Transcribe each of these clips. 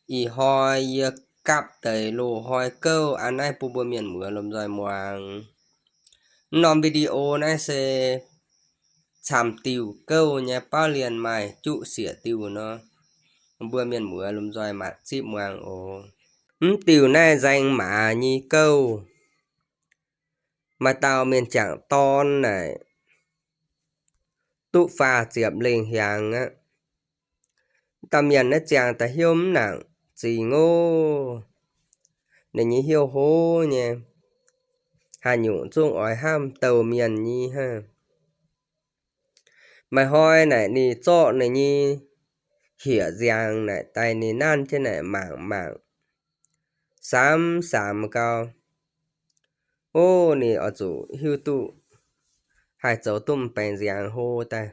Ih hnoi yie gapv deix loz-hnoi gouv an naaiv bun mbuo mienh muoz lomh nzoih muangx. Mv norm video naaiv se camv diuh gouv nyei baav lienh maaih juqv siec diuh nor, mbuo mienh muoz lomh nzoih matc zipv muangx oc. Mv diuh naaiv nzaeng maaz nyei gouv. Maaih dauh mienh jangc dorn naaic, duqv faah ziepc lengh hiaangx aqv. Dauh mienh naaiv ziangh daaih hnyouv mv nangc zingx oc. Ninh nyei hnyouv hlo nyei, haaix nyungc zungv oix hnamv douh mienh nyei hnangv. Maaih hnoi naaic ninh zorqv ninh nyei hieqv nziangx naaic daaih ninh nanv jienv naaic mangc mangc, samx samx gau. Ov, ninh oix zuqc hiuv duqv haih zoux duqv m'baengx nziangx hlo daaih.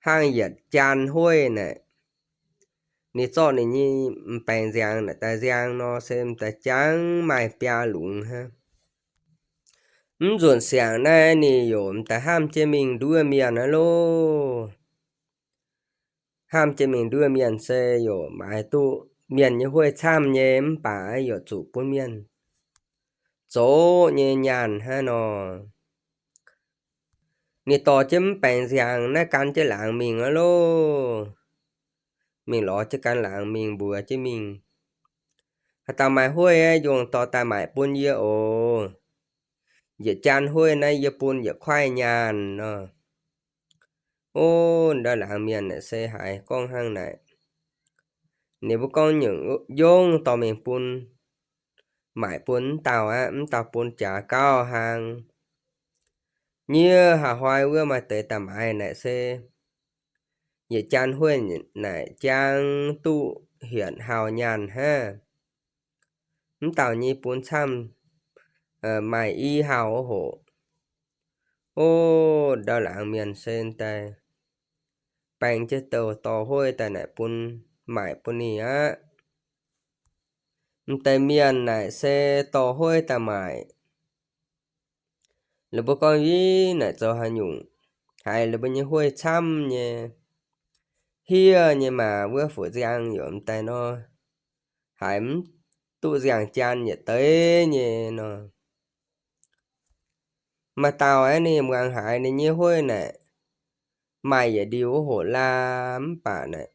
Hnangv yietc jaan hueiv naaic, ninh zorqv ninh nyei m'baengx nziangx naaic daaih nziang nor se m'daaih jangv maaih biaa lungz hnangv. Mv nzunc siangx naaiv ninh yaac m'daaih hnamv jienv mingh nduov mienh aqv loh. Hnamv jienv mingh nduov mienh se yaac maaiz duqv mienh nyei hueiv camv nyei mv baac yaac zuqc bun mienh zoqc nyei nyaanh hnangv nor. Ninh dorh jienv m'baengx nziangx naaiv gan jienv laangz mingh aqv loh. Mingh lorz jienv gan laangz mingh mbuox jienv mingh, haaix dauh maaih hueiv aeqv, yungh dorh daaih maaic bun yie oc. Yietc jaan hueiv naaiv yie bun yietc kuaaiv nyaanh nor. Ov, ndau laangz mienh naaic se haiz gorngv hnangv naaic, ninh mbuo gorngv nyungc yungh dorh mingh bun, maaic bun mv dauh aqv, mv dauh bun jaax gauh hlang. Nyie haaix hnoi wuov maaih deix daaih maaiz naaic se yietc jaan hueiv naaic jang duqv hietc hauh nyaanh hnangv. Mv dauh nyei bun camv maaih i hauh oc hoc. Ov, ndau laangz mienh se daaih baeng jienv douh dorh hueiv daaih naaic bun maaic bun ninh aqv. M'deix mienh naaic se dorh hueiv daaih maaic. Laaix mbuo gorngv, Ih, naaic zoux haaix nyungc haiz laaix mbuo nyei hueiv camv nyei, hiev nyei maah, wuov fu'nziang yaac m'daaih nor, haiz mv duqv nziang jaan yietc deix nyei nor. Maaih dauh aeqv, ninh muangx haiz ninh nyei hueiv naaic maaic yietc ndiux hoc laa mv baac naaic,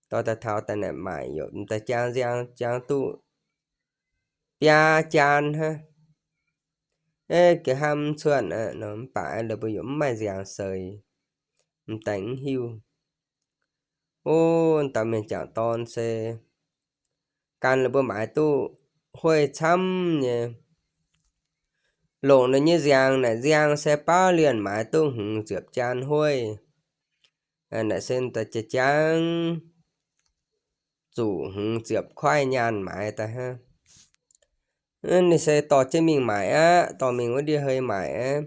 dorh daaih taux daaih naaic maaic yaac m'daaih jang nziang jang duqv biaa jaan hnangv. Ov, ga'hnamv cuotv aqv nor, mv baac laaix mbuo yaac mv maaih nziang seix, m'daaih mv hiuv. Ov, dauh mienh jangc dorn se gan laaix mbuo maaiz duqv hueiv camv nyei. Longc ninh nyei nziang naaic nziang se baav lienh maaiz duqv hmz ziepc jaan hueiv. Naaic se daaih jang zuqc hmz ziepc kuaaiv nyaanh maaiz daaih hnangv. Ninh se dorh jienv mingh maaic aqv, dorh mingh wuov ndie-hei maaic aqv.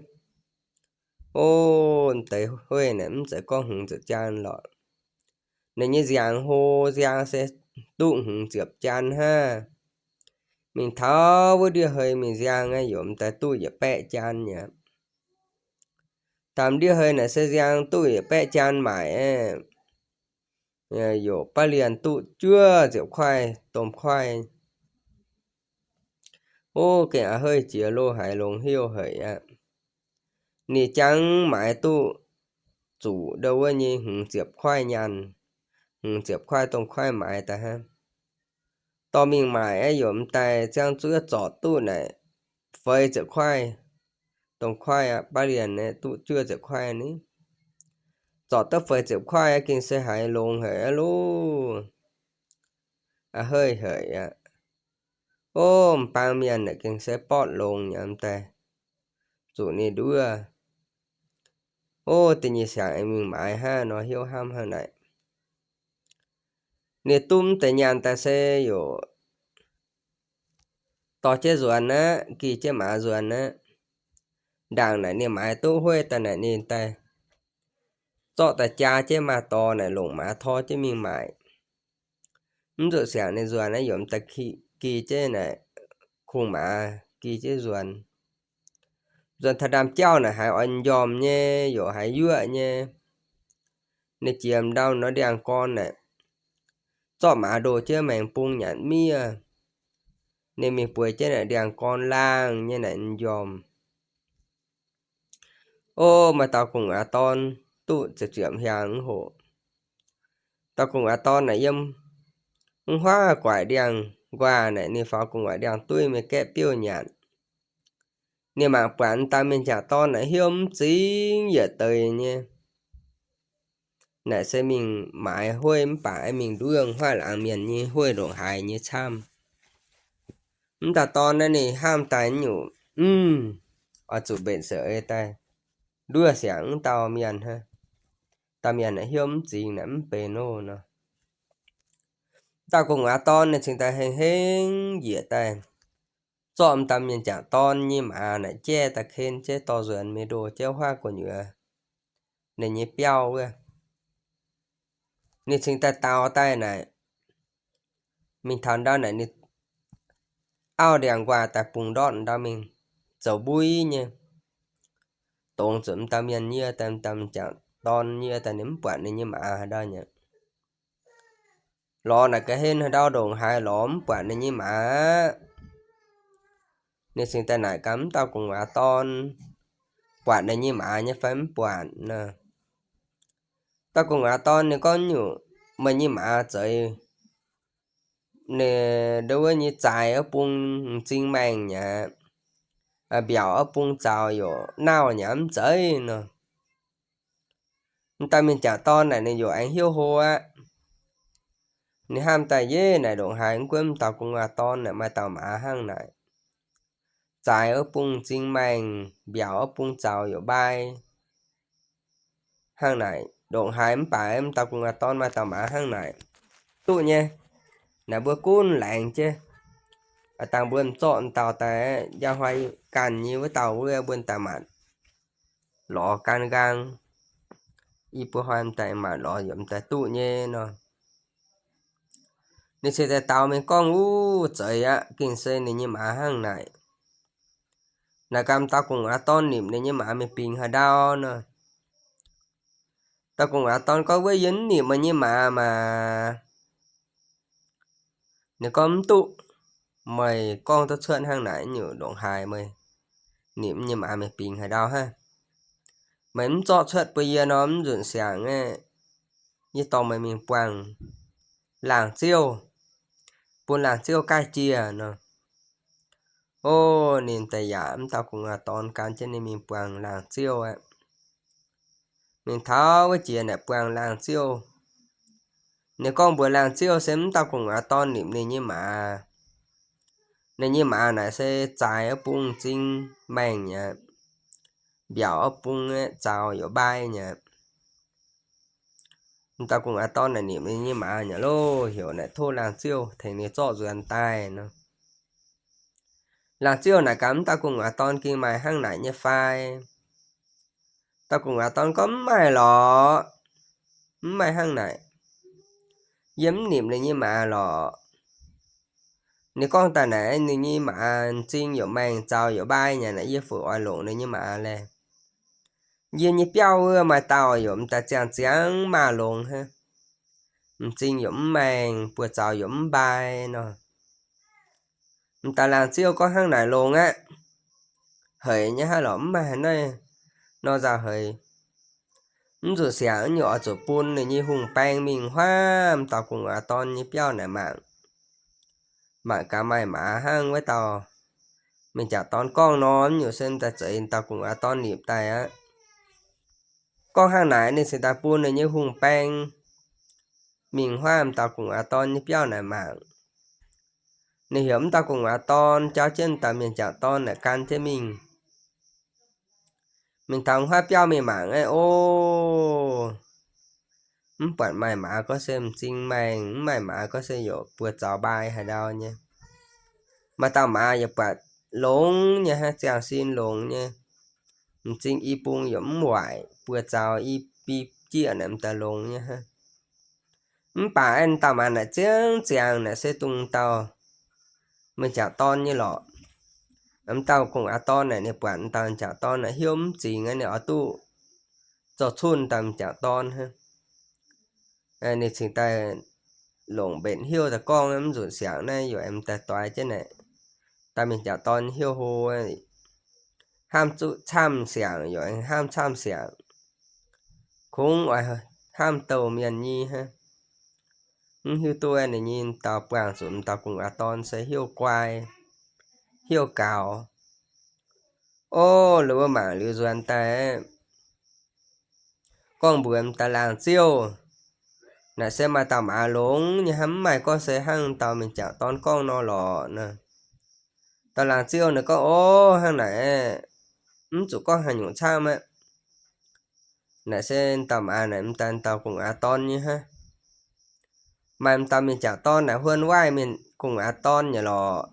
Ov, m'deix hueiv naaic mv zeiz gorngv hmz ziepc jaan lorqc. Ninh nyei nziang hlo, nziang se duqv hmz ziepc jaan hnangv. Mingh taux wuov ndie-hei mingh nziang aqv, yaac m'daaih duqv yietc baeqv jaan aqv. Daaih ndie-hei naaic se nziang duqv yietc baeqv jaan maaic aqv, yaac baav lienh duqv juov ziepc kuaaiv domh kuaaiv. Ov, gengh a'hneiv haic jiex loh, haiz longx heuc haic aqv. Ninh jangv maaiz duqv zuqc ndau wuov nyei hmz ziepc kuaaiv nyaanh, hmz ziepc kuaaiv domh kuaaiv maaiz daaih hnangv. Dorh mingh maaic aqv, yaac m'daaih ziangh zuov zorc duqv naaic feix ziepc kuaaiv domh kuaaiv aqv. Baav lienh duqv juov ziepc kuaaiv ni. Zorc duqv feix ziepc kuaaiv aqv, gengh se haiz longx haic aqv loh. A'hneiv haic aqv. Ov, m'bang mienh naaic gengh se bortv longx nyei m'daaih zuqc ninh nduov. Ov, da'nyeic siangx aengx mingh maaiz hnangv nor, hnyouv hnamv hnangv naaic. Ninh duqv m'deix nyaanh daaih se yaac dorh jienv nzuonx aqv, gih jienv maaz nzuonx aqv. Ndaangc naaic ninh maaiz duqv hueiv daaih naaic ninh daaih zorqv daaih jaa jienv maaz-dorh naaic longc maaz tor jienv mingh maaic. Mv zuqc siangx ninh nzuonx aqv, yaac m'daaih gih jienv naaic kungx maaz gih jienv nzuonx. Nzuonx taux ndaamv-jauv naaic haiz oix m'njormh nyei, yaac haiz yuoqv nyei. Ninh jiex m'ndau nor ndiangx-gorn naaic, zorqv maaz ndoh jienv maengx bung nyanc miev. Ninh mingh bueix jienv naaic ndiangx-gorn laangh nyei naaic m'njormh. Ov, maaih dauh gu'nguaaz dorn duqv ziepc ziepc hnyangx mv hoc. Dauh gu'nguaaz dorn naaic yiem mv huaav guaaic ndiangx-nquaah naaic, ninh faaux gu'nguaaz ndiangx-dueiv mingh gaeqv biouv nyanc. Ninh mangc buatc dauh mienh jangc dorn naaic hnyouv mv zingx yietc deix nyei. Naaic se mingh maaiz hueiv mv baac mingh nduov huaav laangz mienh nyei hueiv ndongc haaix nyei camv. Mv dauh dorn naaiv ninh hnamv daaih nyungc, mv, oix zuqc mbenc siouc ei daaih nduov siangx mv dauh mienh hnangv. Dauh mienh naaic hnyouv mv zingx naaic mv benx loh nor. Dauh gu'nguaaz dorn ninh cingx daaih hengx hengx njiec daaih zorqv m'dauh mienh jangc dorn nyei maaz naaic jaiv daaih ken jienv dorh nzuonx mingh ndoh jienv huaav gu'nyuoz ninh nyei biauv wuov. Ninh cingx daaih daaux daaih naaic, mingh taux ndau naaic ninh auv ndiangx-nquaah daaih bungx ndortv ndau mingh zoux mbuv nyei. Dongz zuqc m'dauh mienh nyie daaih, m'dauh mienh jangc dorn nyie daaih ninh mv buatc ninh nyei maaz haaix ndau nyei. Lorz naaic ga'hlen haaix ndau ndongc haaix lorz mv buatc ninh nyei maaz aqv. Ninh cingx daaih naaic gaax m'dauh gu'nguaaz dorn buatc ninh nyei maaz nyei fai mv buatc nor. Dauh gu'nguaaz dorn ninh gorngv nyungc, meih nyei maaz zeiz, ninh ndau wuov nyei zaaix wuov bung m'zing maengh nyei aqv, mbiaauc wuov bung zaux yaac nauh nyei aqv mv zeiz nor. M'dauh mienh jangc dorn naaic ninh yaac aengx hnyouv hlo aqv. Ninh hnamv daaih, yie naaic ndongc haaix mv gunv m'dauh gu'nguaaz dorn naaic maaih dauh maaz hnangv naaic, zaaix wuov bung m'zing maengh, mbiaauc wuov bung zaux yaac mbai hnangv naaic, ndongc haaix mv baac m'dauh gu'nguaaz dorn maaih dauh maaz hnangv naaic. Duqv nyei. Naaic mbuo gunv laengz jienv, dangh mbuo m'zorqv m'dauh daaih, njang hnoi ganh nyei wuov dauh wuov mbuo daaih maanc lorz gan nqaang, i buo hnoi m'daaih maanc lorz yaac m'daaih duqv nyei nor. Ninh cingx daaih daux mingh gorngv, uv, zeiz aqv, gengh se ninh nyei maaz hnangv naaic. Naaic gaax m'dauh gu'nguaaz dorn nimc ninh nyei maaz mingh bingx haaix ndau nor. Dauh gu'nguaaz dorn gorngv, wuov yie mv nimc meih nyei maaz maah. Ninh gorngv, mv duqv. Meih gorngv duqv cuotv hnangv naaic nyungc ndongc haaix meih nimc nyei maaz mingh bingx haaix ndau hnangv. Meih mv zorqv cuotv bun yie nor, mv nzunc siangx aeqv, yie dorh meih mingh buangh laangh ziouv, bun laangh ziouv gaaih jiex nor. Ov, ninh daaih yaac m'dauh gu'nguaaz dorn gan jienv ninh mingh buangh laangh ziouv aqv. Mingh taux wuov jiex naaic buangh laangh ziouv. Ninh gorngv mbuox laangh ziouv se m'dauh gu'nguaaz dorn nimc ninh nyei maaz. Ninh nyei maaz naaic se zaaix wuov bung m'zing maengh nyei aqv, mbiaauc wuov bung aeqv, zaux yaac mbai nyei aqv. M'dauh gu'nguaaz dorn naaic nimc ninh nyei maaz nyei loh, heuc naaic tov laangh ziouv tengx ninh zorqv nzuonx daaih nor. Laangh ziouv naaic gaax m'dauh gu'nguaaz dorn, gengh maaih hnangv naaic nyei fai? Dauh gu'nguaaz dorn gorngv, mv maaih lorqc. Mv maaih hnangv naaic. Yie mv nimc ninh nyei maaz lorqc. Ninh gorngv daaih naaic ninh nyei maaz m'zing yaac maengh, zaux yaac mbai nyei naaic, yie fuqv oix longc ninh nyei maaz laeh. Yie nyei biauv wuov maaih dauh yaac m'daaih ziangh ziangx maah longx hnangv. M'zing yaac mv maengh, buoz-zaux yaac mv mbai nor. M'daaih laangh ziouv gorngv hnangv naaic longx aqv. Haiz nyei hnangv lorqc, mv maaih haaix nor nzauh haiz. Mv zuqc siangx, nyungc oix zuqc bun ninh nyei hungh baeng mingh huaav m'dauh gu'nguaaz dorn nyei biauv naaic mangc. Mangc gaax maaih maaz hnangv wuov dauh mienh jangc dorn gorngv nor, nyungc se m'daaih zeiz m'dauh gu'nguaaz dorn nimc daaih aqv. Gorngv hnangv naaic ninh cingx daaih bun ninh nyei hungh baeng mingh huaav m'dauh gu'nguaaz dorn nyei biauv naaic mangc. Ninh heuc m'dauh gu'nguaaz dorn jauv jienv m'dauh mienh jangc dorn naaic gan jienv mingh. Mingh taux huaav biauv mingh mangc aeqv, o, mv buatc maaih maaz gorngv se m'zing maengh, mv maaih maaz gorngv se yaac buoz-zaux mbai haaix ndau nyei. Maaih dauh maaz yaac buatc longx nyei hnangv, ziangh sin longx nyei. M'zing i bung yaac mv waaic, buoz-zaux i bi jieqv naaic m'daaih longx nyei hnangv. Mv baac aeqv, dauh maaz naaic ziangh ziangx naaic se dongh dauh mienh jangc dorn nyei lorqc. M'dauh gu'nguaaz dorn naaic ninh buatc m'dauh jangc dorn naaic hnyouv mv zingx aqv, ninh oix duqv zoux cunh dauh mienh jangc dorn hnangv. Ninh cingx daaih longc mbenc heuc daaih gorngv, mv nzunc siangx naaiv yaac aengx daaih doix jienv naaic. Dauh mienh jangc dorn heuc hlo, hnamv zuqc camv siangx, yaac hnamv camv siangx, kungx oix hnamv douh mienh nyei hnangv. Mv hiuv duqv ninh nyei dauh buangh zuqc m'dauh gu'nguaaz dorn se heuc guai, heuc gaux. O, liuz mbuo mangc liuz nzuonx daaih, gorngv mbuox m'daaih laangz ziouv, naaic se maaih dauh maaz longx nyei hnangv, mv maaih gorngv se hnangv dauh mienh jangc dorn gorngv nor lorqc nor. Dauh laangz ziouv naaic gorngv, O, hnangv naaic, mv zuqc gorngv haaix nyungc camv aqv. Naaic se dauh maaz naaic m'daaih dauh gu'nguaaz dorn nyei hnangv. Maaih m'daaih mienh jangc dorn naaic huon waaiv mienh gu'nguaaz dorn nyei lorqc.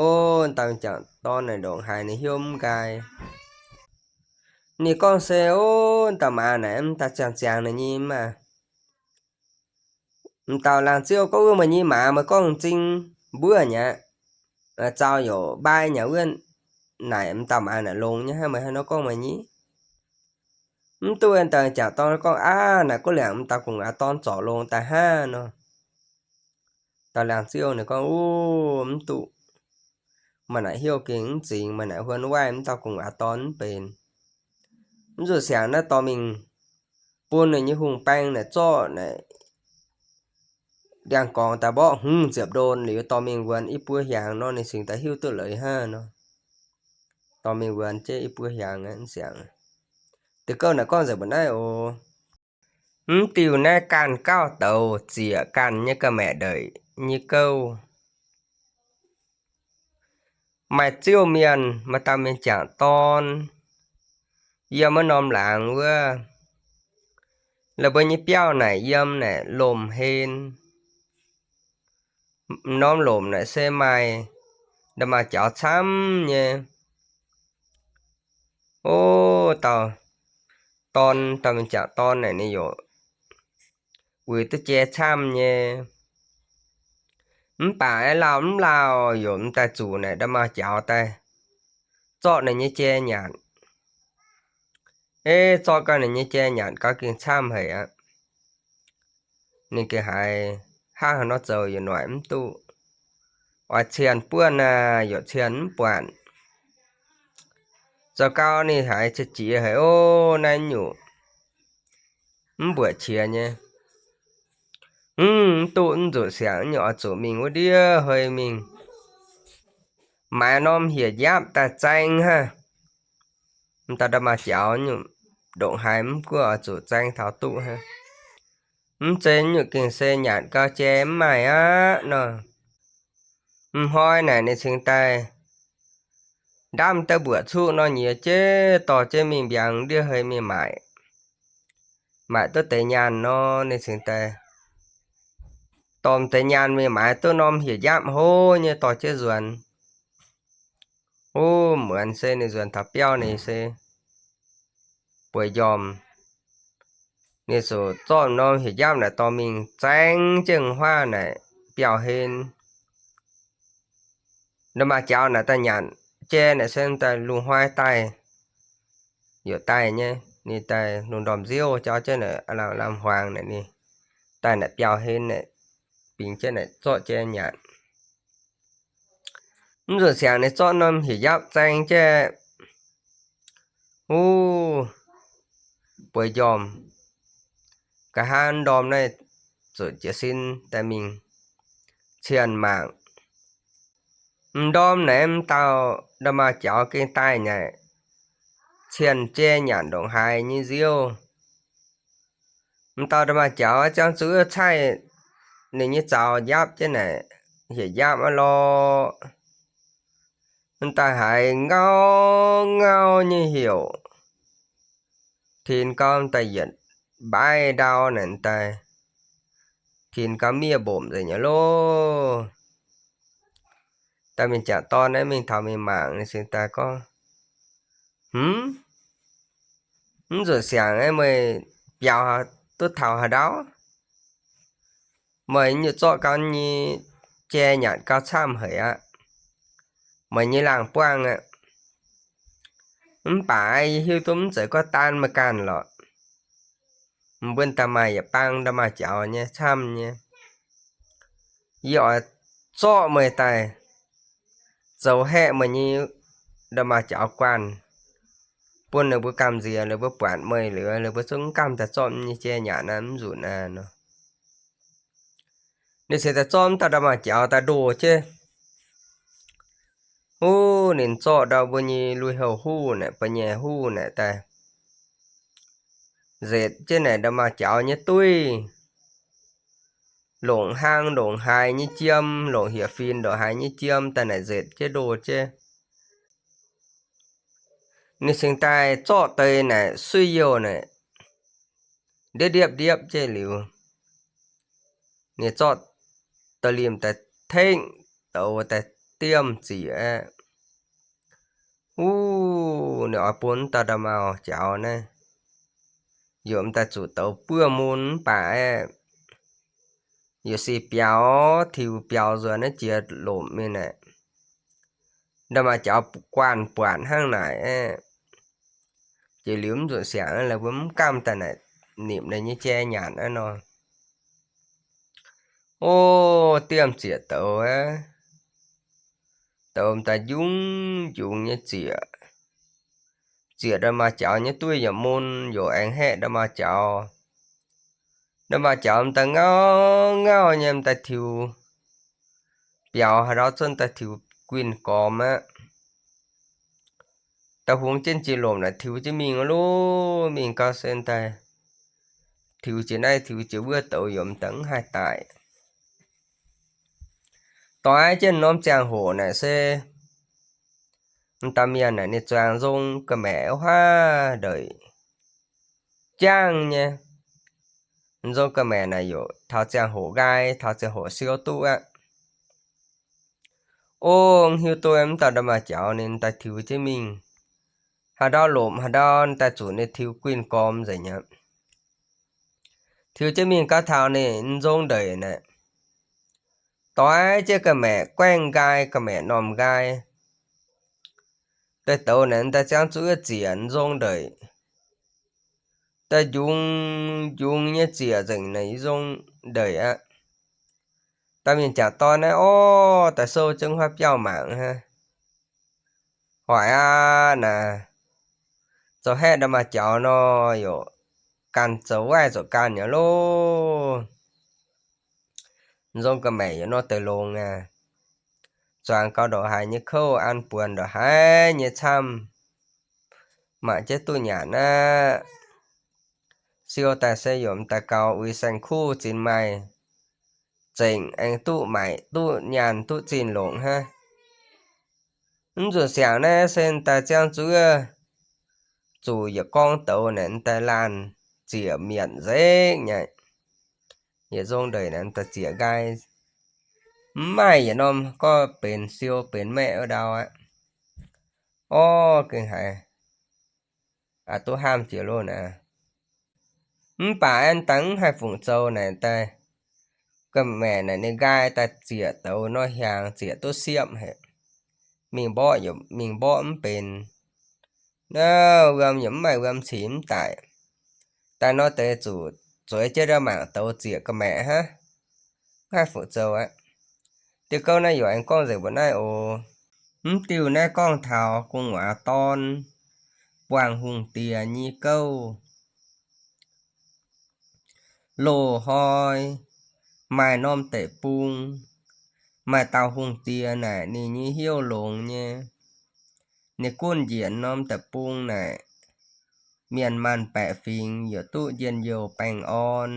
O, dauh mienh jangc dorn naaic ndongc haaix ninh hiuv mv nqaai. Ninh gorngv se, O, dauh maaz naaic m'daaih ziangh ziangx ninh nyei maah. M'dauh laangz ziouv gorngv wuov meih nyei maaz meih gorngv m'zing mbuov nyei aqv. Zaux youc mbai nyei wuov, naaic m'dauh maaz naaic longx nyei hnangv, meih haaix nor gorngv meih nyei? Mv duqv. Dauh jangc dorn gorngv, Aav, naaic guv liangc m'dauh gu'nguaaz dorn zorc longx daaih hnangv nor. Dauh laangz ziouv ninh gorngv, Uv, mv duqv. Meih naaic heuc gengh mv zingx, meih naaic huon waaiv m'dauh gu'nguaaz dorn mv benx. Mv zuqc siangx naaiv dorh mingh bun ninh nyei hungh baeng naaic zorqv naaic ndiangx-gorngx daaih mborqv hmz ziepc ndon liuz dorh mingh wuonx i buo hiaangx nor, ninh cingx daaih hiuv duqv leiz hnangv nor. Dorh mingh wuonx jienv i buo hiaangx aqv, mv siangx. Deix gouv naaic gorngv nzengc mbuo naaiv oc. Mv diuh naaiv ganh gauh douz zieqc ganh nyei ga'maeqc ndeic nyei gouv. Maaih ziouv mienh, maaih dauh mienh jangc dorn, yiem wuov norm laangz wuov. La'buo nyei biauv naaic yiem naaic lomc hlen. Norm lomc naaic se maaih nda'maauh jaux camv nyei. O, dauh dorn, dauh mienh jangc dorn naaic ninh yaac uix duqv jai camv nyei. Mv baac aeqv, lauh mv lauh yaac m'daaih zuqc naaic nda'maauh jaux daaih zorqv ninh nyei jai nyanc. Ei, zorqv gau ninh nyei jai nyanc gau gengh camv haic aqv. Ninh gengh haiz hnangv haaix nor zoux yaac noic mv duqv. Oix cienh buonv naaic yaac cienh mv buatc. Zoux gau ninh haiz qiex jiez haic, O, naaiv nyungc mv mbuoqc qiex nyei. Mv, mv duqv, mv zuqc siangx, nyungc oix zuqc mingh wuov ndiev hei mingh maaiz norm hieh njaapv daaih zaeng hnangv. M'daaih nda'maauh jaux nyungc ndongc haaix mv gunv oix zuqc zaeng taux duqv hnangv. Mv zeiz nyungc gengh se nyanc gau jai mv maaih aqv nor. M'hnoi naaic ninh cingx daaih ndamv deix mbuoqc cuqv nor nyiex jienv dorh jienv mingh mbiaangx ndiev hei mingh maaic. Maaic duqv deix nyaanh nor ninh cingx daaih dorh deix nyaanh mingh maaiz duqv norm hieh njaapv hlo nyei dorh jienv nzuonx. O, muonz se ninh nzuonx taux biauv ninh se bueix njormh. Ninh ziouc zorqv norm hieh njaapv naaic dorh mingh zaeng jienv huaav naaic biauv-hlen. Nda'maauh jaux naaic daaih nyanc jai naaic se daaih lungh hnoi daaih, youc daaih nyei, ninh daaih lungh ndorm nziouv jauv jienv naaic lamh lamh hmuangx naaic ninh daaih naaic biauv-hlen naaic, bingx jienv naaic zorqv jai nyanc. Mv zuqc siangx ninh zorqv norm hieh njaapv zaeng jienv, uv, bueix njormh. Nqa'haav ndorm naaiv zuqc jiez sin daaih mingh cienh mangc. M'ndorm naaiv m'dauh nda'maauh jaux gengh daaih naaic cienh jai nyanc ndongc haaix nyei nziouv. M'dauh nda'maauh jaux ziangh zuqc caih ninh nyei zaux njaapv jienv naaic hieh njaapv aqv lorqc. M'daaih haiz ngau ngau nyei heuc, tin gau m'daaih yietc mbaaih ndau naaic m'daaih tin gau miev mbomc nzengc nyei loh. Daaih mingh jangc dorn naaiv mingh taux mingh mangc ninh cingx daaih gorngv, Hmz, mv zuqc siangx aeqv, meih biaux duqv taux haaix ndau? Meih nyungc zorqv gau nyei jai nyanc gau camv haic aqv. Meih nyei laangz buangh aqv. Mv baac yie hiuv duqv mv zeiz gorngv daan meih ganh lorqc. Mbuo da'maaih yietc bang nda'maah jaux nyei camv nyei. Yie oix zorqv meih daaih zoux haeqv meih nyei nda'maah jaux guanh, bun ninh mbuo gamh nziex, ninh mbuo buatc meih liuz, ninh mbuo zungv mv gamh daaih zorqv nyei jai nyanc naaiv mv nzunc aqv nor. Ninh cingx daaih zorqv dauh nda'maah jaux daaih ndoh jienv. Huv, ninh zorqv ndau mbuo nyei lui-houx huv naaic, ba'nyaeqc huv naaic daaih nzetc jienv naaic nda'maah jaux nyei duiv, longc hlang ndongc haaix nyei jiem, longc hieqv-fin ndongc haaix nyei jiem daaih naaic nzetc jienv ndoh jienv. Ninh cingx daaih zorqv deix naaic suiv-youh naaic, ndiepv ndiepv ndiepv jienv liuz, ninh zorqv deix limh daaih tengv douz daaih diemv ziec aqv. Wuov, ninh oix bun dauh nda'maah jaux naaiv, yaac m'daaih zuqc douz buov mun mv baac aeqv, yaac sic biaux, tiux biaux nzuonx naaiv jiex lomc mingh naaic, nda'maah jaux guanh buatc hnangv naaic aeqv, jiex liuz mv nzunc siangx la'buo mv gamh daaih naaic nimc ninh nyei jai nyanc aqv nor. O, diemv ziec douz aqv. Douz m'daaih njungv njungx nyei ziec. Ziec nda'maah jaux nyei duqv yaac mun, yaac aengx haeqv nda'maah jaux. Nda'maah jaux m'daaih ngauv ngauv nyei m'daaih tiux biaux haaix ndau zunv daaih tiux guinh gormx aqv. Da'hungx jienv jiex lomc naaic tiux jienv mingh loh, mingh gau se m'daaih tiux jiex naaiv tiux jiex wuov douz yaac m'daaih mv haih daic. Doix jienv norm ziangh hoc naaic se m'daaih mienh naaic ninh zuangx nzong ga'maeqc wuov haav ndeic jangv nyei. Nzong ga'maeqc naaic yaac taux ziangh hoc nqaai, taux ziangh hoc siou duqv aqv. O, mv hiuv duqv m'daaih nda'maah jaux ninh daaih tiux jienv mingh. Haaix ndau lomc haaix ndau daaih zuqc ninh tiux guinh gormx nzengc aqv. Tiux jienv mingh gau taux ninh nzong ndeic naaic, doix jienv ga'maeqc guaengv nqaai, ga'maeqc normh nqaai. Daaih douz naaic daaih ziangv zuqc wuov ziec nzong ndeic, daaih njungx njungx nyei ziec nzengc naaic nzong ndeic aqv. Daaih mingh jangc dorn naaiv orv, daaih sou jienv huaav biauv mangc hnangv. Hoic aqv naaic, zoux haeqv nda'maah jaux nor, yaac ganh zoux waaiv zoux ganh nyei loh. Nzong ga'maeqc yaac nor deix longx aqv. Zuangx gau ndongc haaix nyei kouv, an buonc ndongc haaix nyei camv, mangc jienv duqv nyanc aqv. Siou daaih se yaac m'daaih gaux uix saeng-kuv zinh maaih zengc, aengx duqv maaic duqv nyaanh duqv zinh longc hnangv. Mv nzunc siangx naaiv se m'daaih ziangv zuqc, zuqc yietc gorngv douz naaic m'daaih laanh ziec mietc nzengc nyei. Yietc nzong ndeic naaic m'daaih ziec nqaai, mv maaih yietc norm gorngv benx siou benx maeqv wuov ndau aqv. Orv, gengh haiz aqc duqv hnamv jiex loh naaic. Mv baac aengx dangh mv haih fungc zoux naaic daaih, ga'maeqc naaic ninh nqaai daaih ziec douz nor hiaangx, ziec duqv siepv haic. Mingh mborqv yaac mingh mborqv mv benx. Naaiv wuom yaac mv maaih wuom cingx mv daic. Daaih nor deix zuqc zueiz jienv ndau mangc douz ziec ga'maeqc hnangv. Mv haih fungc zoux aqv. Diuh gouv naaiv yaac aengx gorngv nzengc mbuo naaiv oc. Mv diuh naaiv gorngv taux gu'nguaaz dorn buangh hungh diex nyei gouv. Loz-hnoi maaih norm deic-bung, maaih dauh hungh diex naaic ninh nyei hnyouv longx nyei. Ninh gunv njiec norm deic-bung naaic, mienh maanh baeqc fingx yaac duqv njien-youh baengh orn.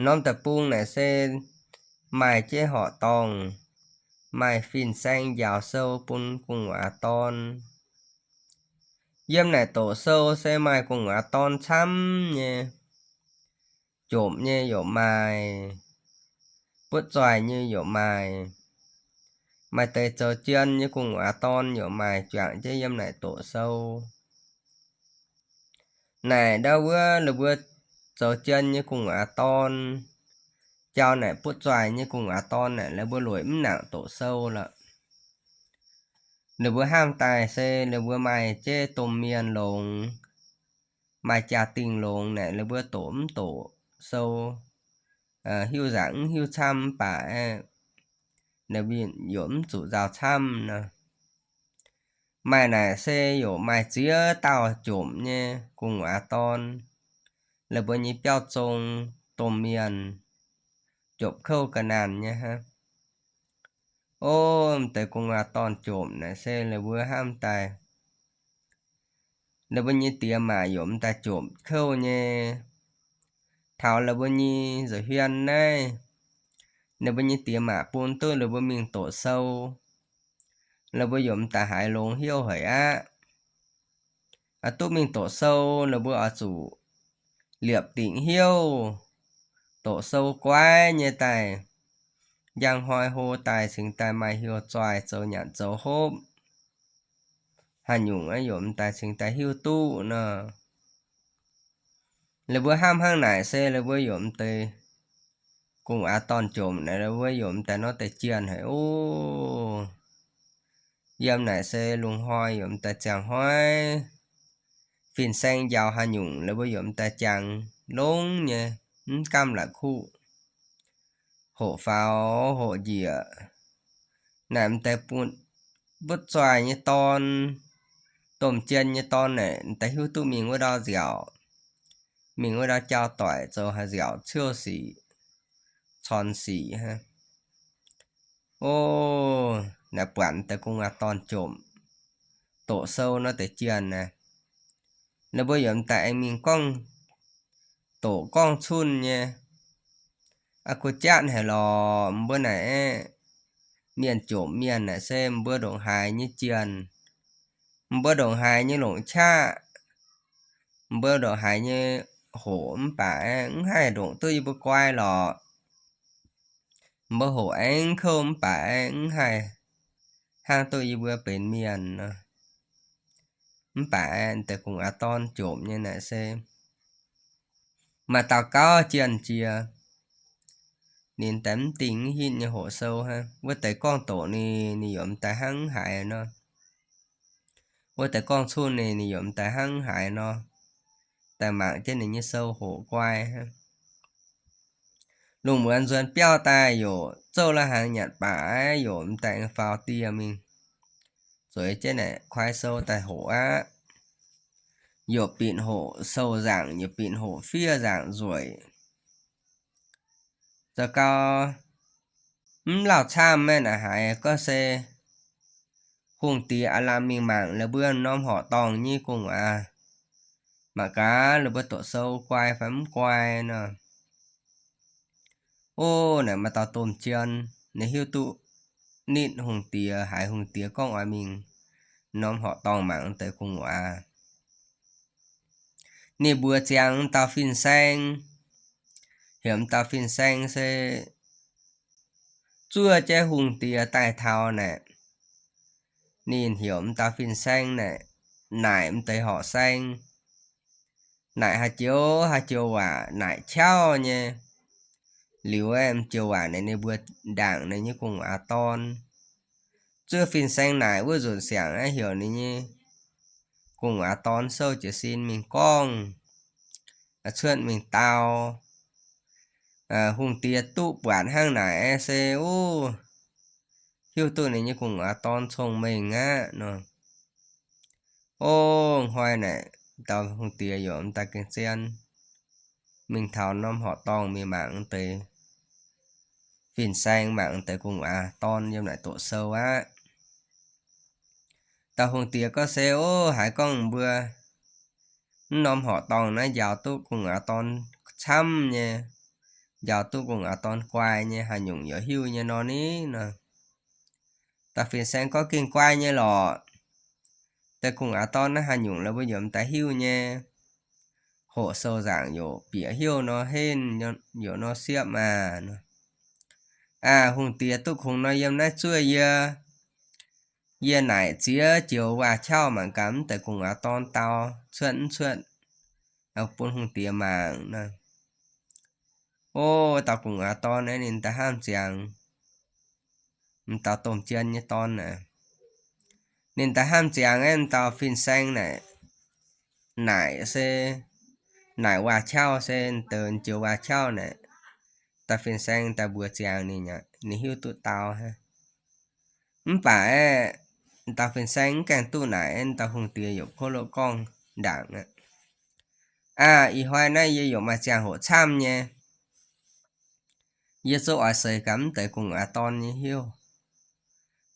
Norm deic-bung naaic se maaih jeiv horqc dorngh, maaih fin-saeng njaaux sou bun gu'nguaaz dorn. Yiem naaic doqc sou se maaih gu'nguaaz dorn camv nyei, jomc nyei yaac maaih, butv zoih nyei yaac maaih. Maaih deix zoux jien nyei gu'nguaaz dorn yaac maaih juangc jienv yiem naaic doqc sou. Naaic ndau wuov ninh mbuo zoux jien nyei gu'nguaaz dorn, jauv naaic butv zoih nyei gu'nguaaz dorn naaic, ninh mbuo lueic mv nangc doqc sou lorqc. Ninh mbuo hnamv daaih se ninh mbuo maaih jeiv domh mienh longx, maaih jaa-dingh longx naaic, ninh mbuo doqc mv doqc sou, hiuv nzaangc mv hiuv camv mv baac, ninh mbuo yaac mv zuqc nzauh camv nor. Maaih naaic se yaac maaih ziex dauh jomc nyei gu'nguaaz dorn, ninh mbuo nyei biauv zong domh mienh, jomc kouv ga'naanh nyei hnangv. O, m'deix gu'nguaaz dorn jomc naaic se ninh mbuo hnamv daaih, ninh mbuo nyei diex maac yaac m'daaih jomc kouv nyei. Taux ninh mbuo nyei nzueic huon naaiv, ninh mbuo nyei diex maac bun duqv ninh mbuo mingh doqc sou, ninh mbuo yaac m'daaih haiz longx hnyouv haic aqv. Duqv mingh doqc sou, ninh mbuo oix zuqc liepc dingc hnyouv, doqc sou guaiv nyei daaih, njang hnoi hlo daaih cingx daaih maaih hnyouv zoih zoux nyanc zoux hopv. Haaix nyungc yaac m'daaih cingx daaih hiuv duqv nor. Ninh mbuo hnamv hnangv naaic se ninh mbuo yaac m'deix gu'nguaaz dorn jomc naaic, ninh mbuo yaac m'daaih nor deix jienh haic oc. Yiem naaic se lungh hnoi yaac m'daaih ziangh hnoi, fin-saeng njaaux haaix nyungc ninh mbuo yaac m'daaih jangx longx nyei, mv gamh la'kuqv, hoqc faaux hoqc njiec. Naaic m'deix butv zoih nyei dorn, domh jien nyei dorn naaic m'daaih hiuv duqv mingh wuov ndau nziaauc, mingh wuov ndau jauv-doic zoux haaix nziaauc ciouv sic, corn sic hnangv. O, naaic buatc m'deix gu'nguaaz dorn jomc, doqc sou nor deix jienh naaic, ninh mbuo yaac m'daaih aengx mingh gorngv, doqc gorngv cunh nyei. Aa, kuv jatv haic lorqc, mbuo naaic aeqv, mienh jomc mienh naaic se mbuo ndongc haaix nyei jienh, mbuo ndongc haaix nyei longc qaqv, mbuo ndongc haaix nyei hoqc mv baac aeqv, mv haih ndongc duqv yie mbuo guai lorqc. Mbuo hoqc aengx kouv mv baac aeqv, mv haih hnangv duqv yie mbuo benx mienh nor. Mv baac aeqv, m'deix gu'nguaaz dorn jomc nyei naaic se maaih dauh gauv jienh jiex, ninh daaih mv dingh mv hitv nyei hoqc sou hnangv. Wuov deix gorngv doqc ninh, ninh yaac m'daaih hnangv haaix nor. Wuov deix gorngv cunh ninh, ninh yaac m'daaih hnangv haaix nor. Daaih mangc jienv ninh nyei sou hoqc guai hnangv. Lungh muonz nzuonx biauv daaih yaac zouv la'hnaangx nyanc baac aeqv, yaac m'daaih faaux dieh mingh, zueiz jienv naaic kuaai sou daaih hoqc aqv. Yaac bieqc hoqc sou nzaangc, yaac bieqc hoqc fiev nzaangc nzueic. Zoux gau mv lauh camv maiv naaic haaix, gorngv se hungh diex aav lamh mingh mangc la'buo norm horqc dorngh nyei gu'nguaaz, mangc gaax la'buo doqc sou guai fai mv guai nor. O, naaic maaih dauh domh jien, ninh hiuv duqv nitv hungh diex, haiz hungh diex gorngv oix mingh norm horqc dorngh mangc deix gu'nguaaz. Ninh mbuox ziangx dauh fin-saeng, heuc dauh fin-saeng se zuov jienv hungh diex daaih taux naaic, ninh heuc m'dauh fin-saeng naaic, naaic m'deix horqc saeng, naaic haaix joux haaix joux waac, naaic qauv nyei. Liuz aeqv, m'joux waac naaic ninh mbuo ndaangc ninh nyei gu'nguaaz dorn. Zuov fin-saeng naaic wuov nzunc siangx aeqv, heuc ninh nyei gu'nguaaz dorn souv jiez sin mingh gorngv, cuotv mingh dau. Hungh diex duqv buatc hnangv naaic aeqv, se, o, hiuv duqv ninh nyei gu'nguaaz dorn cong-mengh aqv nor. O, hnoi naaic dauh hungh diex yaac m'daaih gengh zien mingh taux norm horqc dorngh mingh mangc deix fin-saeng, mangc deix gu'nguaaz dorn yiem naaic doqc sou aqv. Dauh hungh diex gorngv se, o, haiz gorngv mbuo mv norm horqc dorngh naaiv njaaux duqv gu'nguaaz dorn camv nyei, njaaux duqv gu'nguaaz dorn guai nyei, haaix nyungc yaac hiuv nyei nor ni nor. Dauh fin-saeng gorngv gengh guai nyei lorqc. Deix gu'nguaaz dorn naaiv haaix nyungc la'buo yaac m'daaih hiuv nyei. Hoqc sou nzaangc yaac bieqc hnyouv nor henv, yaac nor siepv maah. Aa, hungh diex duqv kungx nor yiem naaiv zuov yie. Yie naaic ziex joux waac-qauv mangc gaax mv deix gu'nguaaz dorn dau cuotv mv cuotv, bun hungh diex mangc nor. O, dauh gu'nguaaz dorn aeqv, ninh daaih hnamv ziangx m'dauh domh jien nyei dorn aeqv, ninh daaih hnamv ziangx aeqv, m'dauh fin-saeng naaic, naaic se naaic waac-qauv se deix joux waac-qauv naaic, dauh fin-saeng daaih mbuox ziangx ninh, ninh hiuv duqv dau hnangv. Mv baac aeqv, dauh fin-saeng mv gaengh duqv naaic, dauh hungh diex yaac kov loqv gorngv ndaangc aqv. Aa, ih hnoi naaiv yie yaac maaih ziangh hoc camv nyei. Yie zungv oix seix gaax mv deix gu'nguaaz dorn nyei hnyouv.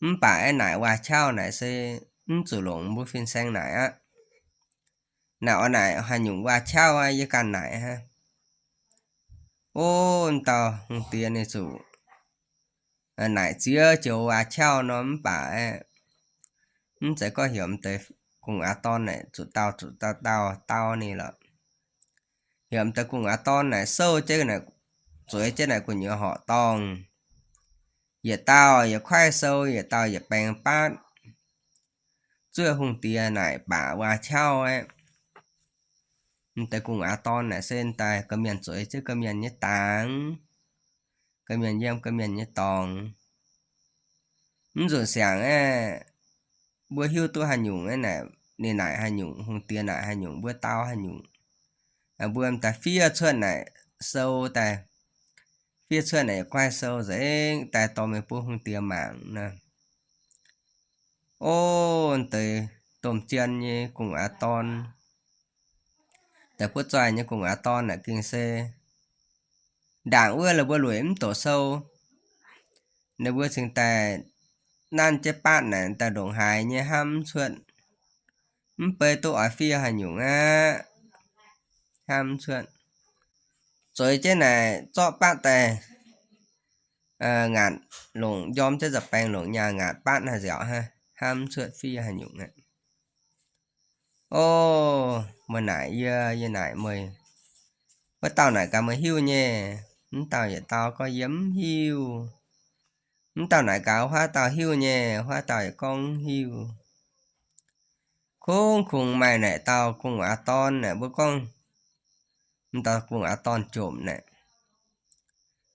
Mv baac aeqv, naaic waac-qauv naaic se mv zuqc longc mbuo fin-saeng naaic aqv. Naaic oix naaic haaix nyungc waac-qauv aqv, yie ganh naaic hnangv. O, dauh hungh diex ninh zuqc naaic ziex joux waac-qauv nor, mv baac aeqv, mv zeiz gorngv heuc m'deix gu'nguaaz dorn naaic zuqc dau zuqc dau dau dau ninh lorqc. Heuc m'deix gu'nguaaz dorn naaic souv jienv naaic, zueiz jienv naaic gu'nyuoz horqc dorngh, yietc dauh yietc kuaaiv sou, yietc dauh yietc baeng baatv. Zuov hungh diex naaic baac waac-qauv aeqv, m'deix gu'nguaaz dorn naaic se daaih ga'mienh zueiz jienv ga'mienh nyei dangx, ga'mienh yiem ga'mienh nyei dorngx. Mv nzunc siangx aeqv, mbuo hiuv duqv haaix nyungc aeqv, ninh naaic haaix nyungc, hungh diex naaic haaix nyungc, mbuo dau haaix nyungc, mbuo m'daaih fiev cuotv naaic sou daaih, fiev cuotv naaic guaaiv sou nzengc daaih dorh mingh bun hungh diex mangc nor. O, deix domh jien nyei gu'nguaaz dorn, deix butv zoih nyei gu'nguaaz dorn naaic gengh se ndaangc wuov la'buo lueic mv doqc sou. Ninh mbuo cingx daaih nanv jienv baatv naaic daaih ndongc haaix nyei hnamv mv cuotv. Mv bei duqv oix fiev haaix nyungc aqv, hnamv mv cuotv. Zueiz jienv naaic zorqv baatv daaih ngaatc longc, njorm jienv za'baeng longc nyaah ngaatc baatv naaic nziaauc hnamv mv cuotv fiev haaix nyungc aqv. O, meih naaic yie, yie naaic meih. Wuov dauh naaic gaax meih hiuv nyei, mv dauh yietc dauh gorngv yie mv hiuv. Mv dauh naaic gaax wuov dauh hiuv nyei, wuov dauh yietc gorngv mv hiuv. Kungx kungx maaih naaic dauh gu'nguaaz dorn naaic, mbuo gorngv m'dauh gu'nguaaz dorn jomc naaic,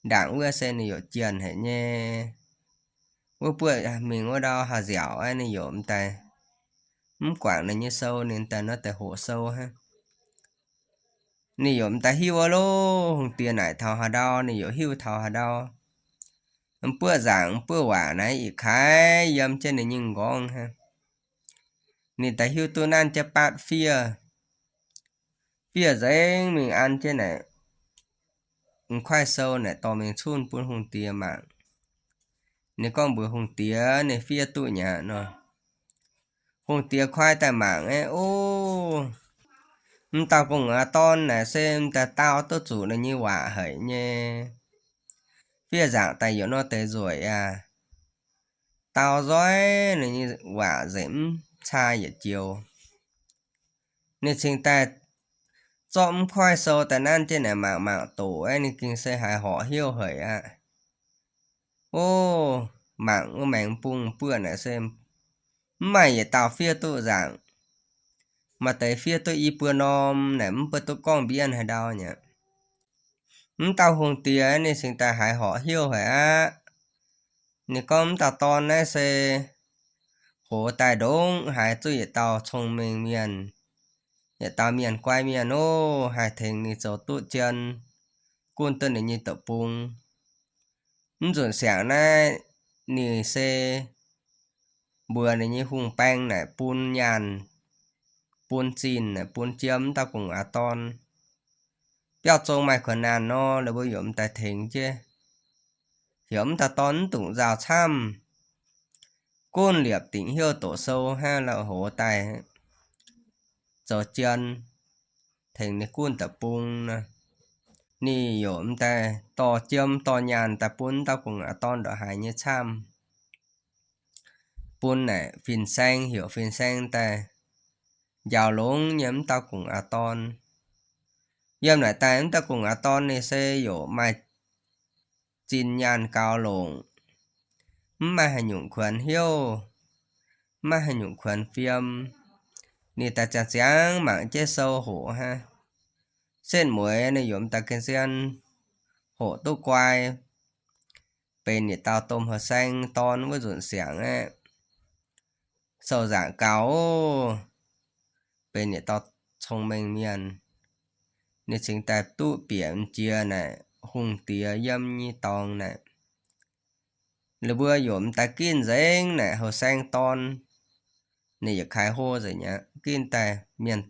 ndaangc wuov se ninh yaac jienh haic nyei. Wuov buoqv mingh wuov ndau haih nziaauc aqv, ninh yaac m'daaih mv guangc ninh nyei sou, ninh daaih nor deix hoqc sou hnangv. Ninh yaac m'daaih hiuv wuov lov, hungh diex naaic taux haaix ndau ninh yaac hiuv taux haaix ndau. M'buoqv nzaangc m'buoqv waac naaiv ih kaaix yiem jienv ninh nyei m'nqorngv hnangv. Ninh daaih hiuv duqv nanv jienv baatv fiev, fiev nzengc mingh an jienv naaic m'kuaaiv sou naaic dorh mingh cunv bun hungh diex mangc. Ninh gorngv mbuox hungh diex ninh fiev duqv nyei aqv nor. Hungh diex kuaaiv daaih mangc aeqv, o, m'dauh gu'nguaaz dorn naaic se m'daaih dau duqv zuqc ninh nyei waac haic nyei. Fiev nzaangc daaih yaac nor deix nzueic aqv. Dau nzoih ninh nyei waac nzengc mv caa yietc joux. Ninh cingx daaih zorqv m'kuaaiv sou daaih nanv jienv naaic mangc mangc doqc aeqv, ninh gengh se haiz horpc hnyouv haic aqv. O, mangc wuov maengx bung buoqv naaic se mv maaih yietc dauh fiev duqv nzaangc. Maaih deix fiev duqv i buo norm naaic mv buatc duqv gorngv mbienv haaix ndau nyei. Mv dauh hungh diex ninh cingx daaih haiz horpc hnyouv haic aqv. Ninh gorngv mv dauh dorn naaiv se hoz daaih ndongc haaix zuqc yietc dauh cong-mengh mienh, yietc dauh mienh guai mienh oc, haih tengx ninh zoux duqv jien, gunv duqv ninh nyei deic-bung. Mv nzunc siangx naaiv ninh se mbuox ninh nyei hungh baeng naaic bun nyaanh, bun zinh naaic bun jiem mv dauh gu'nguaaz dorn. Biauv zong maaih kuonx naanh nor, ninh mbuo yaac m'daaih tengx jienv. Heuc mv dauh dorn mv dungx nzauh camv, gunv liepc dingc hnyouv doqc sou hnangv, la'hoz daaih zoux jien tengx ninh gunv deic-bung nor. Ninh yaac m'daaih dorh jiem dorh nyaanh daaih bun mv dauh gu'nguaaz dorn ndongc haaix nyei camv. Bun naaic fin-saeng, heuc fin-saeng daaih njaaux longx nyei mv dauh gu'nguaaz dorn. Yiem naaic daaih mv dauh gu'nguaaz dorn ninh se yaac maaih zinh nyaanh gaux longc, mv maaih haaix nyungc kuonx hnyouv, mv maaih haaix nyungc kuonx fiem. Ninh daaih ziangx ziangx mangc jienv sou hoqc hnangv. Setv mueiz ninh yaac m'daaih gengh zien hoqc duqv guai, benx yietc dauh domh haaix saeng dorn wuov nzunc siangx aeqv, sou nzaangc gaux, benx yietc dauh cong-mengh mienh. Ninh cingx daaih duqv bieqc m'jiex naaic hungh diex yiem nyei dorngx naaic. Lih mbuo yaac m'daaih ginv nzengc naaic houh saeng dorn. Ninh yaac kaaix hlo nzengc aqv, ginv daaih mienh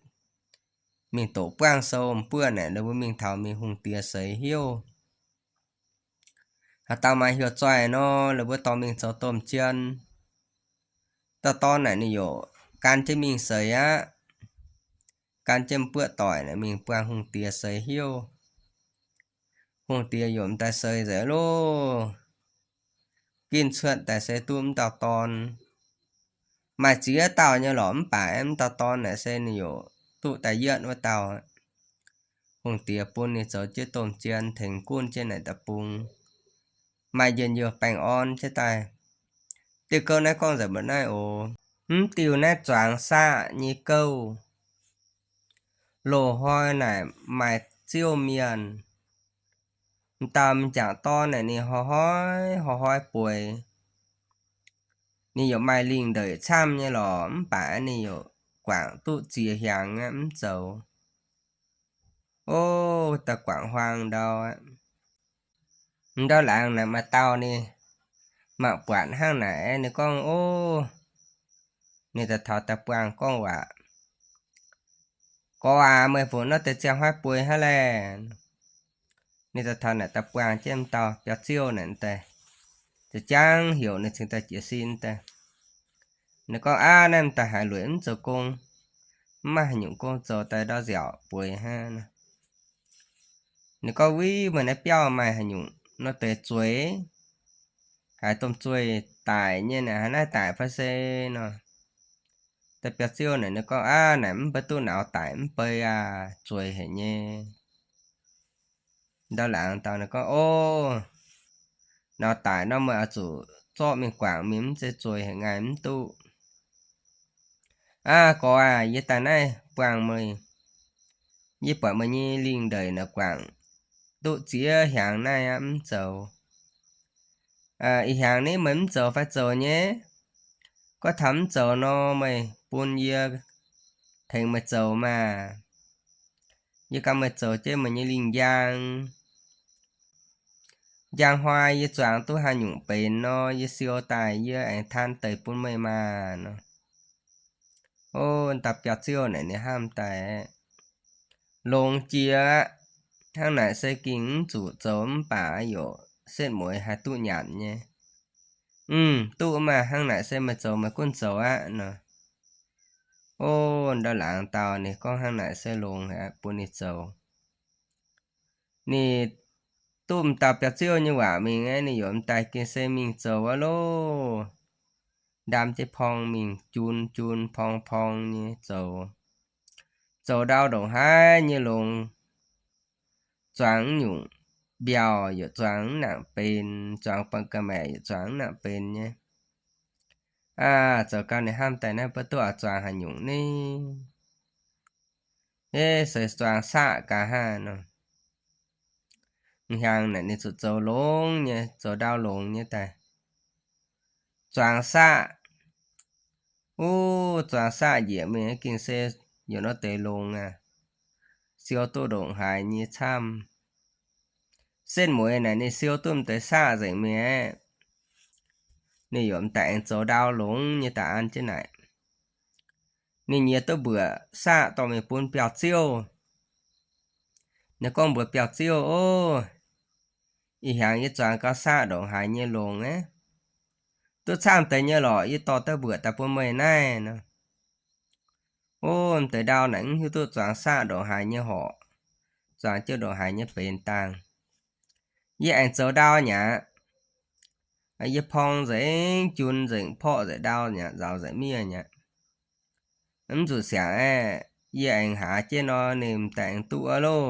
mingh doqc buangv sou m'buoqv naaic, lih mbuo mingh taux mingh hungh diex seix hnyouv. Haaix dauh maaih hiuv zoih nor, lih mbuo dorh mingh zoux domh jien. Dauh dorn naaic ninh yaac gan jienv mingh seix aqv. Gan jienv m'buoqv doic naaic mingh buangh hungh diex seix hnyouv. Hungh diex yaac m'daaih seix nzengc loh. Ginv cuotv daaih se duqv m'dauh dorn. Maaih ziex dauh nyei lorqc, mv baac m'dauh dorn naaic se ninh yaac duqv daaih yietv wuov dauh. Hungh diex bun ninh zoux jienv domh jien tengx gunv jienv naaic deic-bung, maaih njien-youh baengh orn jienv daaih. Diuh gouv naaiv gorngv nzengc mbuo naaiv oc. Mv diuh naaiv zuangx saqv nyei gouv. Loz-hnoi naaic maaih ziouv mienh, m'dauh m'jangc dorn naaic ninh hnoi-hnoi hnoi-hnoi bueix. Ninh yaac maaih lingh ndeic camv nyei lorqc, mv baac ninh yaac guangc duqv ziex hnyangx aqv mv zoux. Ov, daaih guangc huaang ndau aqv. Ndau laangz naaic maaih dauh ninh mangc buatc hnangv naaic, ninh gorngv, ov, ninh daaih taux daaih buangh gorngv waac, Gorx aac, meih fungc nor deix ziangh huaav bueix hnangv laeh? Ninh daaih taux naaic daaih buangh jienv m'dauh biauv-ziouv naaic daaih, za'jangv heuc ninh cingx daaih jiez sin daaih. Ninh gorngv, aav, naaiv m'daaih haiz lueic mv zoux gong, mv maaih haaix nyungc gong zoux, daaih ndau nziaauc bueix hnangv. Ninh gorngv, wuiv, meih naaiv biauv maaih haaix nyungc nor deix zueiz, haaix domh zueih daic nyei naaic, haaix naaiv daic fai se nor? Daaih biauv-ziouv naaic ninh gorngv, aav, naaic mv baac duqv nauz daic mv bei aac, zueiz haic nyei. Ndau laangz dauh ninh gorngv, ov, nauz daic nor meih oix zuqc zorqv mingh guangc mingh, mv zeiz zueiz haic ngaih mv duqv. Aav, gorx aac, yie daaih naaiv buangh meih, yie buatc meih nyei lingh ndeic naaic guangc duqv ziex hnyangx naaiv aqv mv zoux. Ih hnyangx naaiv meih mv zoux fai zoux nyei? Gorngv taux mv zoux nor, meih bun yie tengx meih zoux maah! Yie gan meih zoux jienv meih nyei lingh njang. Njang hnoi yie zuangx duqv haaix nyungc benx nor, yie siou daaih yie aengx taan deic bun meih maah! Nor, ov, dauh biauv-ziouv naaic ninh hnamv daaih, longx jiex aqv. Hnangv naaic se gengh mv zuqc zoux mv baac yaac setv mueiz haih duqv nyanc nyei. Mv, duqv maah! Hnangv naaic se meih zoux meih gunv zoux aqv nor. Ov, ndau laangz dauh ninh gorngv hnangv naaic se longx aqv, bun ninh zoux. Ninh duqv m'dauh biauv-ziouv nyei waac mingh aeqv, ninh yaac m'daaih gengh se mingh zoux aqv loh. Ndaam jienv porng mingh jun jun porng porng nyei zoux. Zoux ndau ndongc haaix nyei longx, zuangx nyungc mbiauh yaac zuangx mv nangc benx, zuangx ba'ga'maeqc yaac zuangx mv nangc benx nyei. Aav, zoux gau ninh hnamv daaih naaiv mbuo duqv oix zuangx haaix nyungc ni? Ov, se zuangx saqv gaax hnangv nor. M'hnyangx naaic ninh zuqc zoux longx nyei, zoux ndau longx nyei daaih. Zuangx saqv. Ov, zuangx saqv njiec mingh gengh se yaac nor deix longx aqv. Siou duqv ndongc haaix nyei camv. Setv mueiz naaic ninh siou duqv m'deix saqv nzengc mingh aeqv, ninh yaac m'daaih aengx zoux ndau longx nyei daaih an jienv naaic. Ninh nyiex duqv mbuoqc saqv dorh mingh bun biauv-ziouv. Ninh gorngv mbuox biauv-ziouv, ov, ih hnyangx yie zuangx gau saqv ndongc haaix nyei longx aeqv, duqv camv deix nyei lorqc, yie dorh duqv mbuoqc daaih bun meih naaiv nor. Ov, m'deix ndau naaic mv hiuv duqv zuangx saqv ndongc haaix nyei horc, zuangx jienv ndongc haaix nyei benx dangh. Yie aengx zoux ndau nyei aqv. Yie porng nzengc, jun nzengc, porqv nzengc ndau nyei aqv, nzaaux nzengc miev nyei aqv. Mv zuqc siangx aeqv, yie aengx haaz jienv nor, ninh m'daaih aengx duqv aqv loh.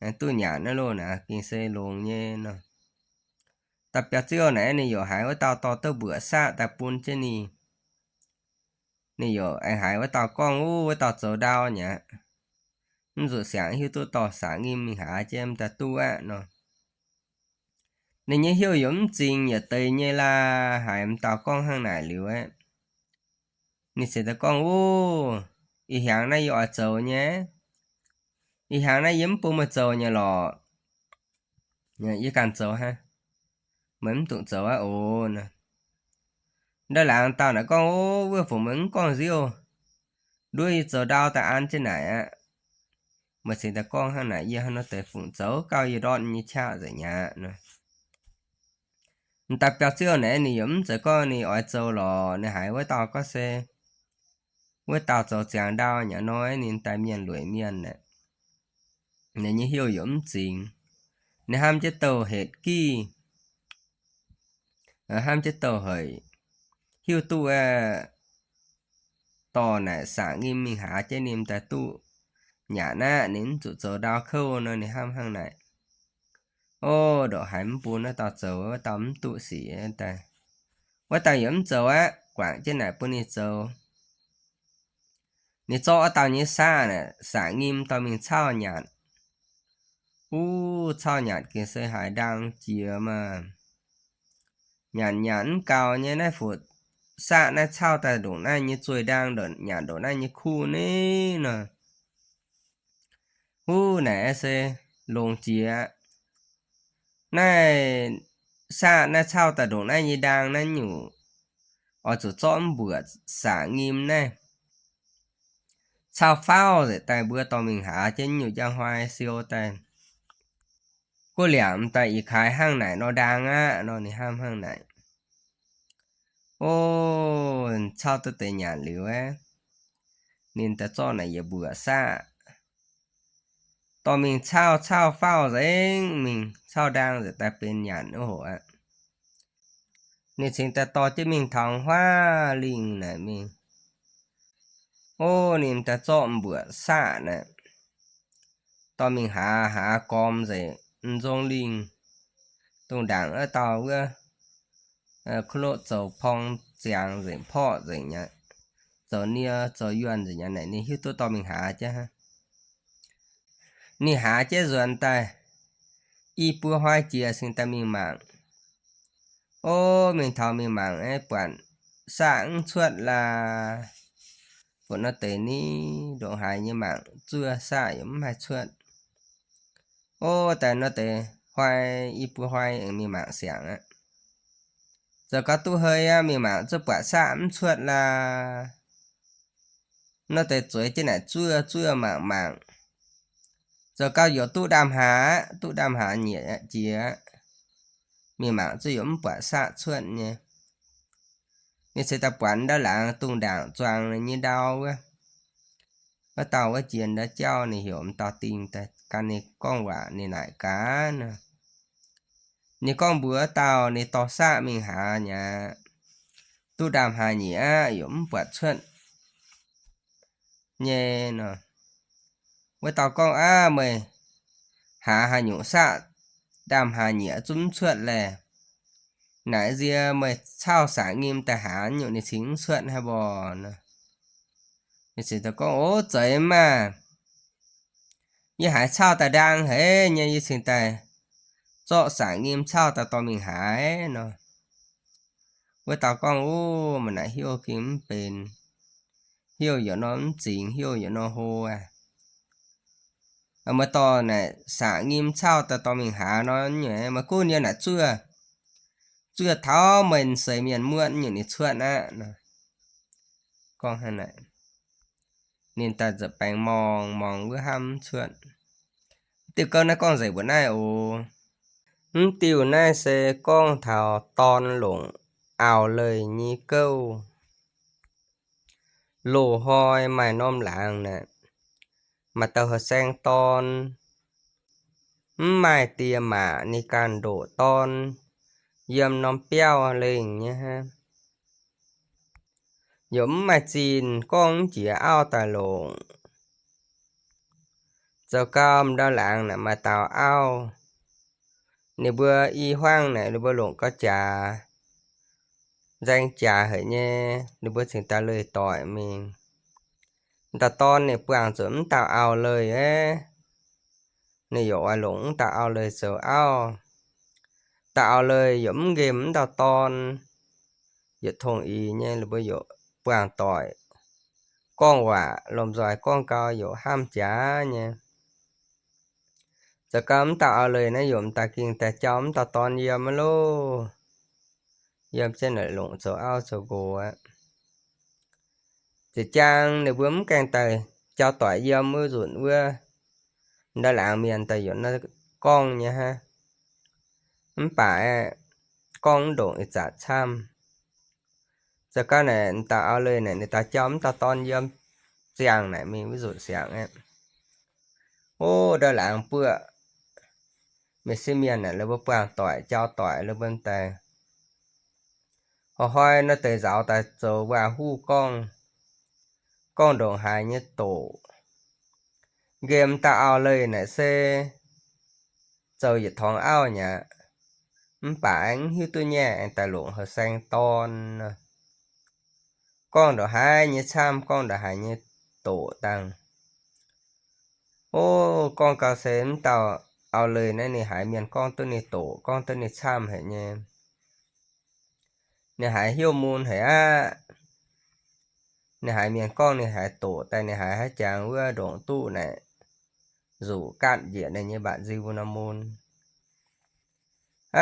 Aengx duqv nyanc aqv loh naaic, gengh se longx nyei nor. Dauh biauv-ziouv naaic ninh yaac haiz wuov dauh dorh duqv mbuoqc saqv daaih bun jienv ninh. Ninh yaac aengx haiz wuov dauh gorngv, wuov dauh zoux ndau nyei aqv. Mv zuqc siangx hiuv duqv dorh saqv nyim mingh haaz jienv m'daaih duqv aqv nor. Ninh nyei hnyouv yaac mv zingx yietc deix nyei laaix, haiz m'dauh gorngv hnangv naaic liuz aeqv, ninh cingx daaih gorngv, Ov, ih hnyangx naaiv yie oix zoux nyei. Ih hnyangx naaiv yie mv bun meih zoux nyei lorqc. Yie ganh zoux hnangv. Meih mv dungx zoux aqv oc. Ndau laangz dauh naaic gorngv, O, wuov fungc meih mv gorngv nziouv, nduov yie zoux ndau daaih an jienv naaic aqv. Meih cingx daaih gorngv hnangv naaic, yie hnangv nor deix fungc zoux gauh yie ndortv nyei qaqv nzengc aqv nor. M'daaih biauv-ziouv naaic ninh yaac mv zeiz gorngv ninh oix zoux lorqc, ninh haiz wuov dauh gorngv se wuov dauh zoux ziangx ndau nyei nor, ninh daaih mienh lueic mienh naaic, ninh nyei heuc yaac mv zingx. Ninh hnamv jienv douh hetc gih, hnamv jienv douh haic, hiuv duqv dorh naaic saqc nyim mingh haaz jienv ninh daaih duqv nyanc aqv, ninh mv zuqc zoux ndau kouv nor, ninh hnamv hnangv naaic. O, ndongc haaix mv bun wuov dauh zoux, wuov dauh mv duqv sic daaih. Wuov dauh yaac mv zoux aqv, guangc jienv naaic bun ninh zoux. Ninh zorqv wuov dauh nyei saqv naaic saqc nyim dorh mingh cauv nyanc. Uv, cauv nyanc gengh se haiz ndaang jiex maah. Nyanc nyanc mv gaux nyei, naaiv fuqv saqv naaiv cauv daaih ndongc naaiv nyei zueih ndaang, nyanc ndongc naaiv nyei kuv ni nor. Huv, naaic se longx jiex. Naaiv saqv naaiv cauv daaih ndongc naaiv nyei ndaang naaiv nyungc, oix zuqc zorqv mv mbuoqc saqc nyim naaiv cauv faauv nzengc daaih mbuo dorh mingh haaz jienv nyungc njang hnoi siou daaih. Guv liangc m'daaih ih kaaix hnangv naaic nor ndaang aqv nor, ninh hnamv hnangv naaic. O, cauv duqv deix nyanc liuz aqv, ninh daaih zorqv naaic yietc mbuoqc saqv dorh mingh cauv, cauv faauv nzengc mingh, cauv ndaang nzengc daaih benx nyanc wuov hoc aqv. Ninh cingx daaih dorh jienv mingh taux huaav lingh naaic mingh. O, ninh daaih zorqv mbuoqc saqv naaic dorh mingh haaz, haaz gormx nzengc m'nzong lingh, dongh ndaangc wuov dauh wuov kuv loqv zoux porng ziangx nzengc, porqv nzengc nyei, zoux nie zoux yuonh nzengc nyei naaic, ninh hiuv duqv dorh mingh haaz jienv hnangv. Ninh haaz jienv nzuonx daaih i buo hnoi jiex cingx daaih mingh mangc. O, mingh taux mingh mangc aeqv, buatc saqv mv cuotv laaix. Buatc nor deix ni, ndongc haaix nyei mangc zuov saqv yaac mv haih cuotv. O, daaih nor deix hnoi, i buo hnoi aengx mingh mangc siangx aqv. Zoux gau duqv hei aqv, mingh mangc zuov buatc saqv mv cuotv laaix. Nor deix zueiz jienv naaic zuov, zuov mangc mangc. Zoux gau yaac duqv ndaam-hlaax aqv, duqv ndaam-hlaax nyieqc jiex aqv. Mingh mangc zuov yaac mv buatc saqv cuotv nyei. Ninh cingx daaih buatc ndau laangz dongh ndaangc zuangx nyei ndau wuov, wuov dauh wuov jiex ndau jauv, ninh heuc m'dauh dingh daaih gan ninh gorngv waac, ninh naaic gaax nor. Ninh gorngv mbuox wuov dauh ninh dorh saqv mingh haaz nyei aqv, duqv ndaam-hlaax nyieqc aqv, yaac mv buatc cuotv nyei nor. Wuov dauh gorngv, Aav, meih haaz haaix nyungc saqv ndaam-hlaax nyieqc zungv mv cuotv laeh? Naaic nzie meih cauv saqc nyim daaih haaz nyungc ninh cingx mv cuotv haaix mborqc nor. Ninh cingx daaih gorngv, Ov, zeiz maah! Yie haiz cauv daaih ndaang haic nyei, yie cingx daaih zorqv saqc nyim cauv daaih dorh mingh haaz nor. Wuov dauh gorngv, Ov, mv naaic heuc gengh mv benx, heuc yaac nor mv zingx, heuc yaac nor hlo aqv. Meih dorh naaic saqc nyim cauv daaih dorh mingh haaz nor, meih gunv yie naaic zuov, zuov taux meih seix mienh muotv nyungc ninh cuotv aqv nor. Gorngv hnangv naaic, ninh daaih nza'baengx morngx morngx wuov hnamv mv cuotv. Diuh gouv naaiv gorngv nzengc mbuoqc naaiv oc. Mv diuh naaiv se gorngv taux dorn longc auv-leih nyei gouv. Loz-hnoi maaih norm laangz naaic, maaih dauh haaix saeng dorn mv maaih die maac, ninh ganh ndoqc dorn yiem norm biauv lengh nyei hnangv. Yaac mv maaih zinh gorngv mv jiex auv daaih longc. Zoux gau m'ndau laangz naaic maaih dauh auv, ninh mbuo i hmuangv naaic ninh mbuo longc gau jaax, nzaeng jaax haic nyei, ninh mbuo cingx daaih leih doic mingh. Dauh dorn ninh buangh zuqc mv dauh auv-leih aqv. Ninh yaac oix longc mv dauh auv-leih zoux auv. Dauh auv-leih yaac mv nqemh mv dauh dorn, yaac tongh ix nyei, ninh mbuo yaac buangh doic, gorngv waac lomh nzoih gorngv gau yaac hnamv jaax nyei. Zoux gau mv dauh auv-leih naaiv yaac m'daaih ging daaih jauv mv dauh dorn yiem aqv loh. Yiem jienv naaic longc zoux auv zoux nqox aqv. Zieqjaang ninh mbuo mv gaengh daaih jauv doic yiem wuov nzunc wuov, ndau laangz mienh daaih yaac naaiv gorngv nyei hnangv. Mv baac aeqv, gorngv mv ndongc ih zanc camv. Zoux gau naaic m'dauh auv-leih naaic ninh daaih jauv mv dauh dorn yiem ziangh naaic mingh wuov nzunc siangx aeqv, o, ndau laangz buoqv, mienh sieqv mienh naaic la'buo buangh doic jauv doic la'buo daaih, hnoi-hnoi naaiv deix nzauz daaih zoux waac-huv gorngv, gorngv ndongc haaix nyei doqc. Nqemh dauh auv-leih naaic se zoux yietc torngx auv nyei aqv, mv baac aengx mv hiuv duqv nyei aengx daaih longc houh saeng dorn nor. Gorngv ndongc haaix nyei camv, gorngv ndongc haaix nyei doqc dangh. O, gorngv gau se mv dauh auv-leih naaiv ninh haiz mienh gorngv duqv ninh doqc, gorngv duqv ninh camv haic nyei. Ninh haiz hnyouv mun haic aqv. Ninh haiz mienh gorngv ninh haiz doqc daaih, ninh haiz haaix jangx wuov ndongc duqv naaic, nzuqc gaatv njiec ninh nyei mba'nziu nor mun.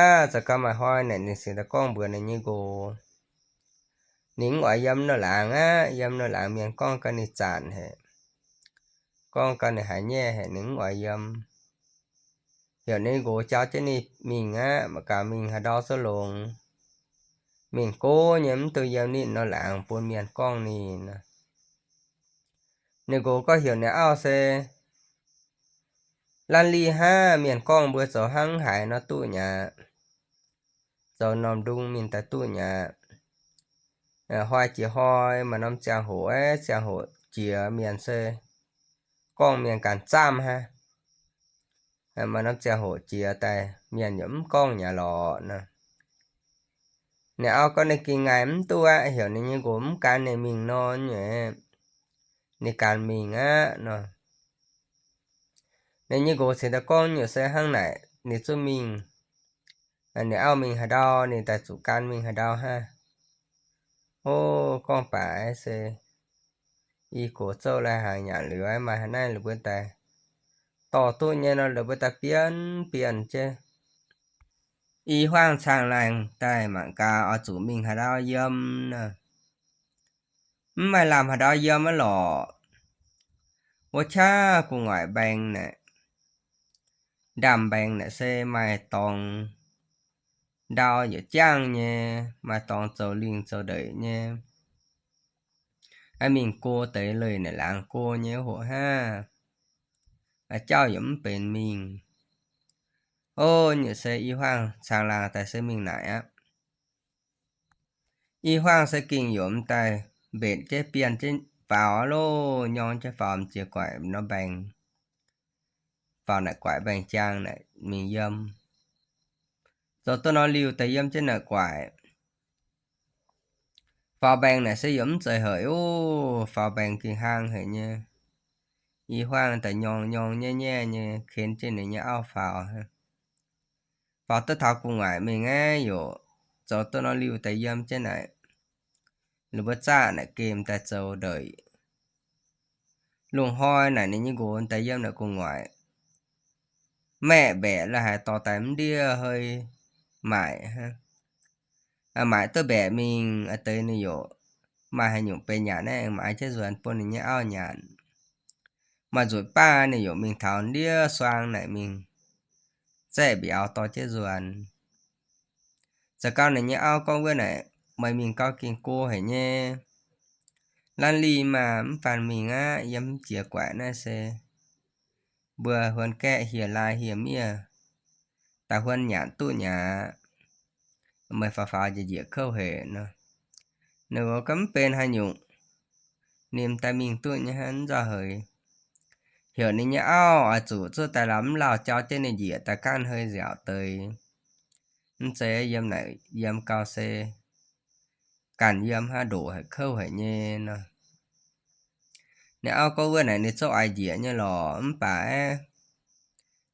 Aav, zoux gau maaih hnoi naaic ninh cingx daaih gorngv mbuox ninh nyei nqox. Ninh mv oix yiem nor laangz aqv, yiem nor laangz mienh gorngv gau ninh zanc haic, gorngv gau ninh haiz nyaiv haic, ninh mv oix yiem. Heuc ninh nqox jauv jienv ninh mingh aqv, mangc gaax mingh haaix ndau zungv longx. Mingh go nyei mv dungx yiem ninh nor laangz bun mienh gorngv ninh nor. Ninh nqox gorngv heuc ninh auv se, Lanh Li hnangv, mienh gorngv mbuo zoux hnangv haaix nor duqv nyei aqv. Zoux norm ndung mingh daaih duqv nyei aqv. Hnoi jiex hnoi, maaih norm ziangh hoc aeqv, ziangh hoc jiex mienh se gorngv mienh ganh zaamv hnangv. Maaih norm ziangh hoc jiex daaih mienh yaac mv gorngv nyei lorqc nor. Ninh auv gorngv ninh gengh ngaih mv duqv aqv, heuc ninh nyei nqox mv gan ninh mingh nor nyei, ninh ganh mingh aqv nor. Ninh nyei nqox cingx daaih gorngv nyungc se hnangv naaic ninh zungv mingh. Ninh auv mingh haaix ndau ninh daaih zuqc gan mingh haaix ndau hnangv. O, gorngv baac se i gox zouv lai-hnaangx nyanc liuz aeqv, maaih haaix naaiv la'buo daaih dorh duqv nyei nor la'buo daaih bienh bienh jienv. I hmuangv caangh laangh daaih mangc gaax oix zuqc mingh haaix ndau yiem nor. Mv maaih lamh haaix ndau yiem aqv lorqc. Wuov qaqv gu'nguaaic mbaeng naaic, ndaamv-mbaeng naaic se maaih dorngx ndau yietc jangv nyei, maaih dorngx zoux lingh zoux ndeic nyei. Mingh go deix leih naaic laangz go nyei hoc hnangv. Jauv yaac mv benx mingh. O, nyungc se i hmuangv caangh laangh daaih se mingh naaic aqv. I hmuangv se gengh yaac m'daaih mbenc jienv bienh jienv faaux loh, nyorng jienv faaux m'jiex guaic norm mbaengx. Faaux naaic guaic mbaengx jaang naaic mingh yiem. Zoux duqv norm liuh daaih yiem jienv naaic guaic. Faaux mbaengx naaic se yaac mv zeiz haic ov, faaux mbaengx gengh hlang haic nyei. I hmuangv daaih nyorng nyorng nyaiv nyaiv nyei ken jienv ninh nyei auv faaux. Faaux duqv taux gu'nguaaic mingh aeqv, yaac zoux duqv norm liuh daaih yiem jienv naaic. Ninh mbuo zaqv naaic gemh daaih zoux ndeic. Lungh hnoi naaic ninh nyei nqox daaih yiem naaic gu'nguaaic, maeqv mbaeqc la'haic dorh daaih mv ndiev hei maaic hnangv. Maaic duqv mbaeqc mingh deix ninh yaac maaih haaix nyungc benx nyanc naaiv aengx maaiz jienv nzuonx bun ninh nyei auv nyanc. Maaih nzunc baav ninh yaac mingh taux ndiev suang naaic mingh zaeqv mbiauz dorh jienv nzuonx. Zoux gau ninh nyei auv gorngv wuov naaic, meih mingh gau gengh go haic nyei. Lanh Li maah, mv fanh mingh aqv, yiem jiex guaaic naaiv se mbuo huon gaeqv hieh lai hieh miev daaih huon nyanc duqv nyei aqv. Meih faaux faaux njiec njiec kouv haic nor. Ninh mbuo gorngv mv benx haaix nyungc, ninh daaih mingh duqv nyei hnangv, mv nzauh heix. Heuc ninh nyei auv oix zuqc zuov daaih laaix mv lauh jauv jienv ninh njiec daaih ganh hei nziaauc deix. Mv zeiz yiem naaic yiem gau se ganh yiem hnangv, ndoqc haic kouv haic nyei nor. Ninh auv gorngv wuov naaic ninh zungv oix njiec nyei lorqc, mv baac aeqv,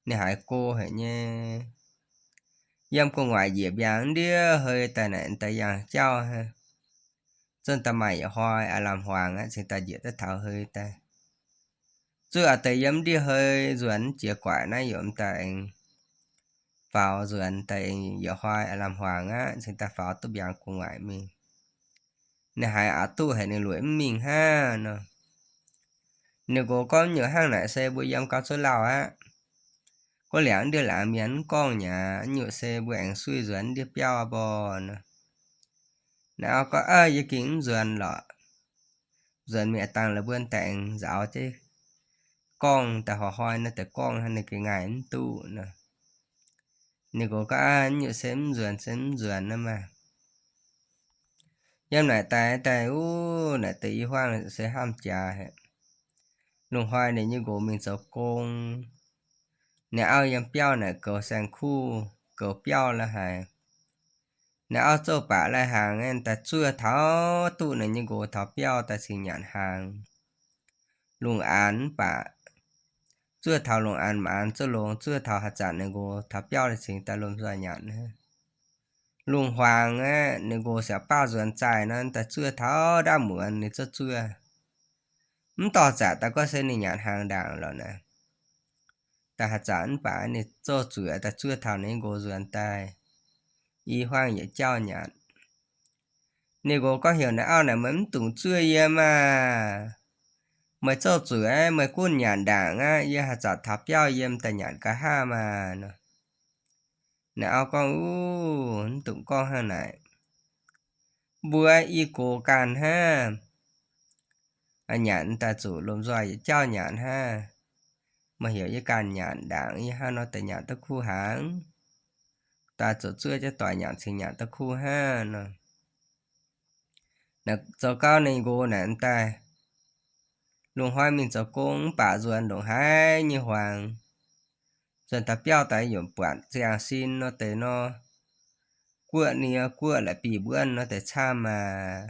ninh haiz go haic nyei. Yiem gu'nguaaic njiec mbiaangx ndiev hei daaih naaic daaih yangh jauv hnangv. Zungv daaih maaih yietc hnoi aav lamh hmuangx aqv, cingx daaih njiec duqv taux hei daaih. zuov a'deix yiem ndiev hei nzuonx jiex guaaic naaiv yaac m'daaih aengx faaux nzuonx daaih aengx yietc hnoi lamh huaangx aqv, cingx daaih faaux duqv mbiaangx gu'nguaaic mingh. Ninh haiz aqc duqv haic ninh lueic mv mingh hnangv nor. Ninh nqox gorngv, Nyungc hnangv naaic se mbuo yiem gau cuotv lauh aqv. Gorngv liangx ndiev laangz mienh mv gorngv nyei, nyungc se mbuo aengx suiv nzuonx ndiev biauv mborqv nor. Naaiv auv gorngv, Aav, yie gengh mv nzuonx lorqc. Nzuonx mingh a'dangh la'buonc daaih aengx nzaaux jienv gorngv daaih, horc hnoi naaiv deix gorngv hnangv ninh gengh ngaih mv duqv nor. Ninh nqox gorngv, Aav, nyungc se mv nzuonx se mv nzuonx naaiv maah. Yiem naaic daaih daaih, uv, naaic deix i hmuangv se hnamv jaax haic. Lungh hnoi ninh nyei nqox mingh zoux gong, ninh auv yiem biauv naaic goux saeng-kuv, goux biauv la'haic. Ninh auv zouv baac lai-hnaangx daaih zuov taux duqv ninh nyei nqox taux biauv daaih cingx nyanc hnaangx. Lungh aanx mv baac zuov taux lungh aanx maanz zuov longx, zuov taux haaix zanc ninh nqox taux biauv daaih cingx daaih lomh nzoih nyanc. Lungh hmuangx aeqv, ninh nqox siaauc baav nzuonx zaih nor, daaih zuov taux ndaamv muonz ninh zouv zuov. Mv dorh zaqc daaih gorngv se ninh nyanc hnaangx ndaangc lorqc naaic. Daaih haaix zanc mv baac ninh zouv zuqc daaih zuov taux ninh nyei nqox nzuonx daaih, i hmuangv yietc jauv nyanc. Ninh nqox gorngv heuc ninh auv naaic, Meih mv dungx zuov yie maah! Meih zouv zuqc aeqv, meih gunv nyanc ndaangc aqv. Yie haaix zanc taux biauv yie m'daaih nyanc nqa'haav maah nor. Ninh auv gorngv, Uv, mv dungx gorngv hnangv naaic. Mbuo i gox ganh hnangv. Nyanc daaih zuqc lomh nzoih yietc jauv nyanc hnangv. Meih heuc yie ganh nyanc ndaangc, yie hnangv nor deix nyanc duqv kuv hnaangx. Daaih zuqc zuov jienv doic nyanc cingx nyanc duqv kuv hnangv nor. Naaic zoux gau ninh nqox naaic m'daaih lungh hnoi mingh zoux gong mv baac nzuonx ndongc haaix nyei hmuangx, nzuonx taux biauv daaih yaac buatc ziangh sin nor deix nor, guoqv nie guoqv la'bieiv mbuonv nor deix camv maah.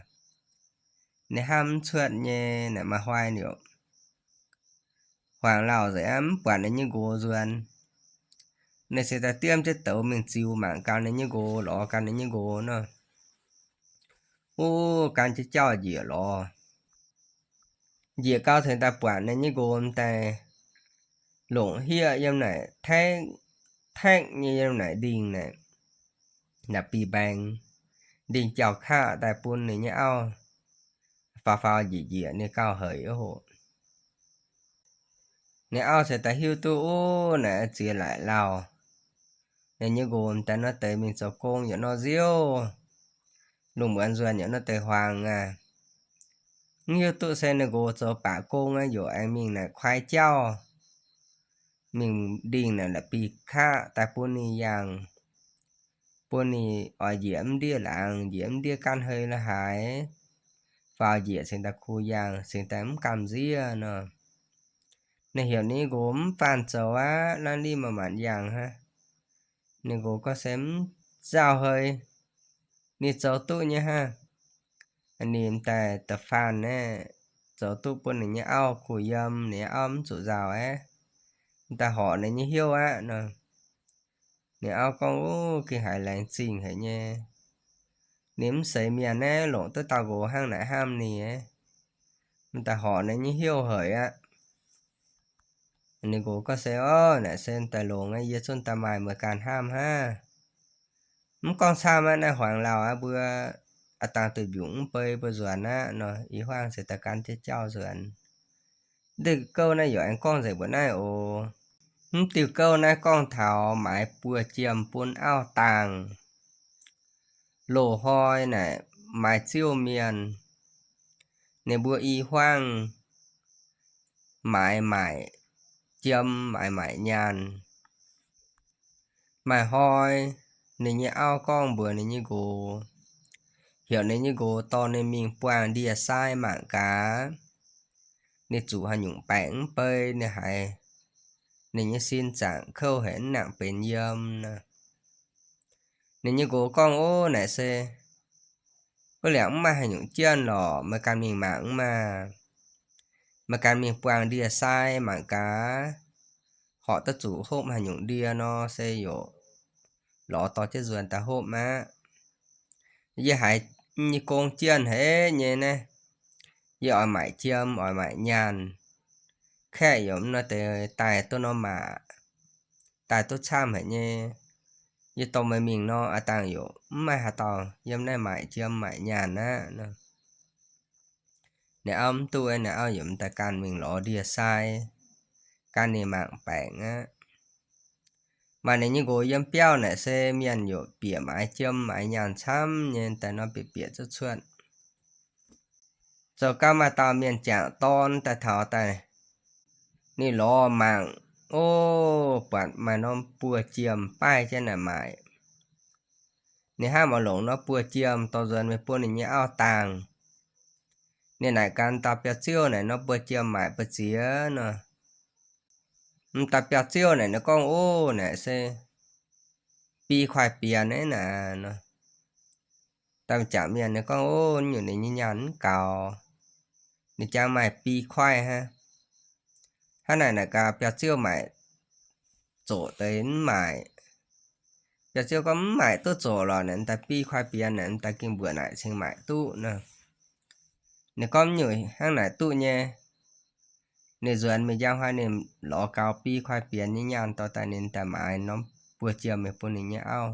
Ninh hnamv mv cuotv nyei naaic, maaih hnoi ninh hmuangx lauh nzengc aqv, mv buatc ninh nyei nqox nzuonx. Ninh se daaih diemv jienv douz mingh ziux mangc gaax ninh nyei nqox, lorz gaax ninh nyei nqox nor. Uv, gan jienv jauv njiec lorz. Njiec gau cingx daaih buatc ninh nyei nqox m'daaih longc hieqv yiem naaic taekv, taekv nyei yiem naaic ndingh naaic, naaic bih mbaengx ndingh jauh-kaqv daaih bun ninh nyei auv faaux faaux njiec njiec ninh gauh haic oc. Ninh auv se daaih hiuv duqv, uv, naaic ziex laaic lauh. Ninh nyei nqox m'daaih nor deix mingh zoux gong yaac nor nziouv, lungh muonz nzuonx yaac nor deix hmuangx aqv. Mv hiuv duqv se ninh nqox zoux baac gong aqv, yaac aengx mingh naaic kuaaiv jauv, mingh ndingh naaic la'bieiv-kaqv daaih bun ninh yangh, bun ninh oix njiec mv ndiev laangz, njiec mv ndiev gaanv hei la'haaix, faaux njiec cingx daaih kuh yangh, cingx daaih mv gamh nziev nor. Ninh heuc ninh nqox mv faanh zoux aqv, laanh liv maaih maanc yangh hnangv. Ninh nqox gorngv se mv nzauh hei, ninh zoux duqv nyei hnangv. Ninh m'daaih da'faanh naaiv zoux duqv bun ninh nyei auv kuh yiem, ninh nyei auv mv zuqc nzauh aqv. M'daaih horc ninh nyei hnyouv aqv nor. Ninh auv gorngv, Uv, gengh haiz laengz zingh haic nyei. Ninh mv seix mienh naaiv longc duqv dauh nqox hnangv naaic hnamv ninh. M'daaih horc ninh nyei hnyouv haic aqv. Ninh nqox gorngv se, Ov, naaic se daaih longx aqv, yie zungv daaih maaih meih ganh hnamv hnangv. Mv gorngv camv aqv, naaiv hmuangx lauh aqv, mbuo a'dangh duqv mbiungc mv bei mbuo nzuonx aqv nor, i hmuangv se daaih gan jienv jauv nzuonx. Diuh gouv naaiv yaac aengx gorngv nzengc mbuoqc naaiv oc. Mv diuh gouv naaiv gorngv taux maaiz buoz-jiem bun auv dangh. Loz-hnoi naaic maaih ziouv mienh, ninh mbuo i hmuangv maaiz maaic jiem, maaiz maaic nyaanh. Maaih hnoi ninh nyei auv gorngv mbuox ninh nyei nqox, heuc ninh nyei nqox dorh ninh mingh buangh ndie-sai mangc gaax, ninh zuqc haaix nyungc baengc mv bei, ninh haiz ninh nyei sin zaangc kouv haic, mv nangc benx yiem nor. Ninh nyei nqox gorngv, Ov, naaic se wuov liangc mv maaih haaix nyungc jienv lorqc, meih ganh mingh mangc maah. Meih ganh mingh buangh ndie-sai mangc gaax, horpc duqv zuqc hopv haaix nyungc ndie nor, se yaac lorz dorh jienv nzuonx daaih hopv aqv. Yie haiz nyei gong jienv haic nyei naaiv. Yie oix maaic jiem, oix maaic nyaanh. kaeqv yaac mv nor deix daaih duqv norm maac, daaih duqv camv haic nyei. Yie dorh meih mingh nor, a'dangh yaac mv maaih haaix dauh yiem naaiv maaic jiem maaic nyaanh aqv. Ninh auv mv duqv, ninh auv yaac mv daaih ganh mingh lorz ndie-sai, gan ninh mangc baengc aqv. Maaih ninh nyei nqox yiem biauv naaic se mienh yaac bieqc maaiz jiem maaiz nyaanh camv nyei, daaih norm bieqc bieqc cuotv cuotv. Zoux gau maaih dauh mienh jangc dorn daaih taux daaih, ninh lorz mangc, o, buatc maaih norm buo jiem-baaih jienv naaic maaic. Ninh hnangv oix longc norm buo jiem dorh nzuonx mingh bun ninh nyei auv dangh. Ninh naaic gaax dauh biauv-ziouv naaic, norm buo jiem maaic buo ziex nor. M'daaih biauv-ziouv naaic ninh gorngv, o, naaic se bi kuaaiv bienx naaiv naaic nor. Daaih m'jangc mienh ninh gorngv, o, nyungc ninh nyei nyaanh mv gaux, ninh jangx maaih bi kuaaiv hnangv. Hnangv naaic naaic gaax biauv-ziouv maaic zoqc deix mv maaic. Biauv-ziouv gorngv mv maaic duqv zoqc lorqc naaic, m'daaih bi kuaaiv bienx naaic, m'daaih gengh mbuoqc naaic cingx maaic duqv nor. Ninh gorngv nyungc hnangv naaic duqv nyei. Ninh nzuonx mingh njang hnoi ninh lorz gaux bi kuaaiv bienx nyei nyaanh dorh daaih, ninh daaih maaiz norm buo jiem mingh bun ninh nyei auv.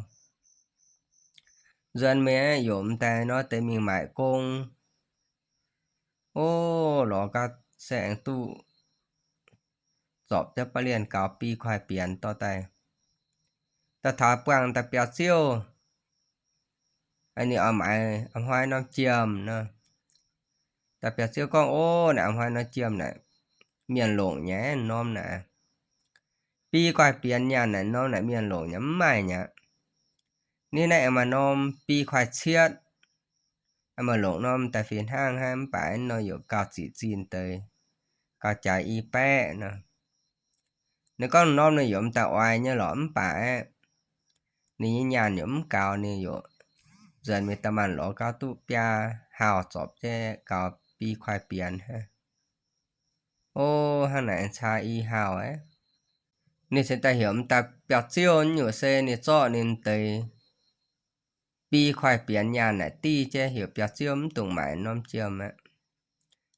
Nzuonx mingh yaac m'daaih nor deix mingh maaic gong. O, lorz gau se aengx duqv zorpc jienv ba'lienh gaux bi kuaaiv bienx dorh daaih. Daaih taux buangh daaih biauv-ziouv, ninh oix maaiz a'hnoi norm jiem nor. Daaih biauv-ziouv gorngv, o, naaic a'hnoi norm jiem naaic mienh longc nyei norm naaic. Bi kuaaiv bienx nyaanh naaic norm naaic mienh longc nyei mv maaih nyei. Ninh naaiv aengx maaih norm bi kuaaiv cietv, maaih longc norm daaih fih hnangv hnangv, mv baac nor yaac gauh ziqc zinh deix, gauh jaaix i baeqv nor. Ninh gorngv norm ninh yaac m'daaih oix nyei lorqc, mv baac aeqv, ninh nyei nyaanh yaac mv gaux, ninh yaac nzuonx mingh da'maanc lorz gau duqv biaa hauh zorpc jienv gaux bi kuaaiv bienx hnangv. O, hnangv naaic caa i hauh aqv. Ninh cingx daaih heuc m'daaih biauv-ziouv nyungc se ninh zorqv ninh deix bi kuaaiv bienx nyaanh naaic div jienv heuc biauv-ziouv mv dungx maaic norm jiem aqv.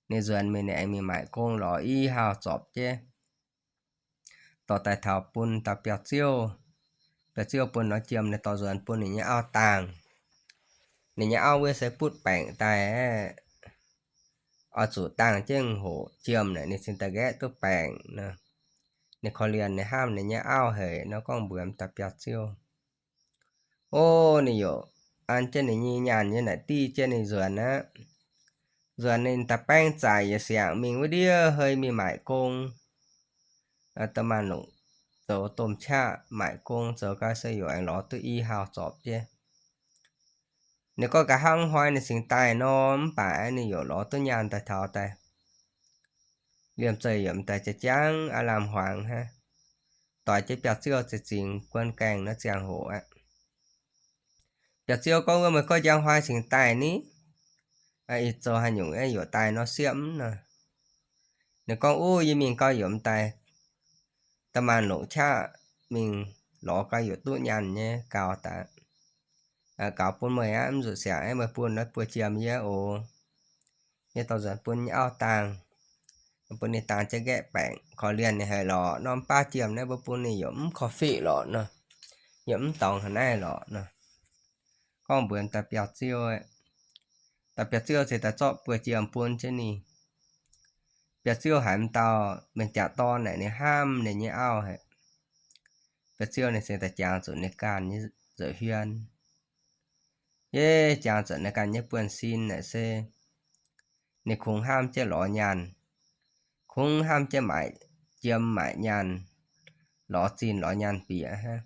Ninh nzuonx mingh ninh aengx mingh maaic gong lorz i hauh zorpc jienv dorh daaih taux bun dauh biauv-ziouv. Biauv-ziouv bun norm jiem ninh dorh nzuonx bun ninh nyei auv dangh. Ninh nyei auv wuov se butv baengc daaih, oix zuqc dangh jienv hoqc jiem naaic ninh cingx daaih nqaeqv duqv baengc nor. Ninh korv-lienh ninh hnamv ninh nyei auv haic nor, gorngv mbuox m'daaih biauv-ziouv, o, ninh yaac an jienv ninh nyei nyaanh nyei naaic div jienv ninh nzuonx aqv. Nzuonx ninh da'baeng zaic yietc siangx mingh wuov ndiev hei mingh maaic gong. Da'maanc longc zoux domh qaqv maaic gong zoux gau se yaac aengx lorz duqv i hauh zorpc jienv. Ninh gorngv nqa'haav hnoi ninh cingx daaih nor, mv baac ninh yaac lorz duqv nyaanh daaih taux daaih. Liemh zeih yaac m'daaih jangx aav lamh hmuangx hnangv, doix jienv biauv-ziouv za'gengh guon gaengh nor ziangh hoc aqv. Biauv-ziouv gorngv, wuov meih gorngv njang hnoi cingx daaih ni? Ih zoux haaix nyungc aeqv, yaac daaih nor siepv mv nor. Ninh gorngv, uv, yie mingh gau yaac m'daaih da'maanc longc qaqv mingh lorz gau yaac duqv nyaanh nyei gaux daaih. Gaux bun meih aqv, mv zuqc siangx aeqv, meih bun naaiv buo jiem yie oc. Yie dorh nzuonx bun nyei auv dangh, bun ninh dangh jienv nqaeqv baengc, korv-lienh ninh haic lorqc. Norm baav jiem naaiv mbuo bun ninh yaac mv korv-fiqv lorqc nor, yaac mv dorngx haaix naaiv lorqc nor. Gorngv mbuox daaih biauv-ziouv, daaih biauv-ziouv cingx daaih zorqv buo jiem bun jienv ninh. Biauv-ziouv haiz m'dauh mienh jangc dorn naaic ninh hnamv ninh nyei auv haic. Biauv-ziouv ninh cingx daaih jangx zuqc ninh ganh nyei nza'hmien. Yie jangx zuqc ninh ganh nyei buonv-sin naaic se ninh kungx hnamv jienv lorz nyaanh, kungx hnamv jienv maaic jiem maaic nyaanh, lorz zinh lorz nyaanh bieqc hnangv.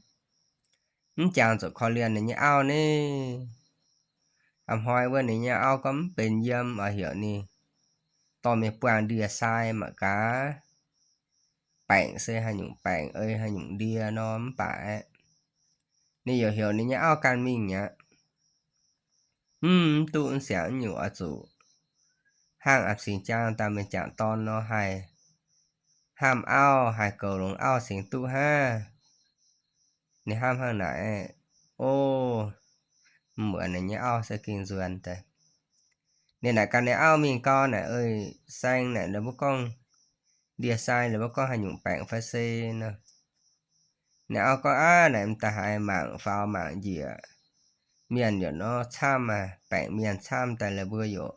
Mv jangx zuqc korv-lienh ninh nyei auv ni. A'hnoi wuov ninh nyei auv gorngv mv benx yiem oix heuc ninh dorh mingh buangh ndie-sai mangc gaax. Baengc se haaix nyungc baengc, ei haaix nyungc ndie nor mv baac aeqv, ninh yaac heuc ninh nyei auv ganh mingh aqv. Mv, mv duqv mv siangx nyungc oix zuqc hnangv a'cingx jang dauh mienh jangc dorn nor haih hnamv auv, haih goux longx auv cingx duqv hnangv. Ninh hnamv hnangv naaic, o, mv muonz ninh nyei auv se ging nzuonx daaih. Ninh naaic gaax ninh auv mingh gau naaic, ei, saeng naaic, mbuo gorngv ndie-sai la'buo gorngv haaix nyungc baengc fai se nor. Ninh auv gorngv, Aav, naaic m'daaih haiz mangc faaux mangc njiec, mienh yaac nor camv, baengc mienh camv daaih la'buo yaac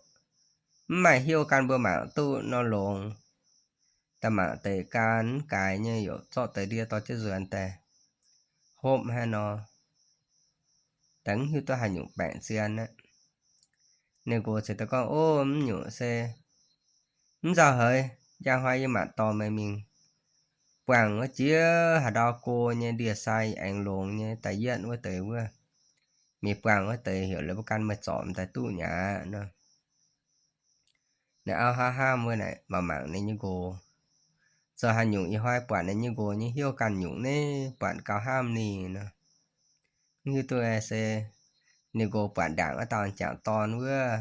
mv maaih hnyouv gan mbuo mangc duqv nor longx. Daaih mangc deix gan mv gaaix nyei yaac zorqv deix ndie dorh jienv nzuonx daaih hopv hnangv nor, daaih mv hiuv duqv haaix nyungc baengc zien aqv. Ninh nqox cingx daaih gorngv, Ov, mv nyungc se mv nzauh haic, njang hnoi yie mangc dorh meih mingh buangh wuov jiex haaix ndau go nyei ndie-sai aengx longx nyei daaih yietv wuov deix wuov. Mingh buangh wuov deix heuc la'buo gan meih zorc m'daaih duqv nyei aqv nor. Ninh auv hnamv hnamv wuov naaic, mangc mangc ninh nyei nqox, zoux haaix nyungc ih hnoi buatc ninh nyei nqox nyei hnyouv ganh nyungc naaiv, buatc gauh hnamv ninh nor. Mv hiuv duqv se ninh nqox buatc ndaangc wuov dauh m'jangc dorn wuov,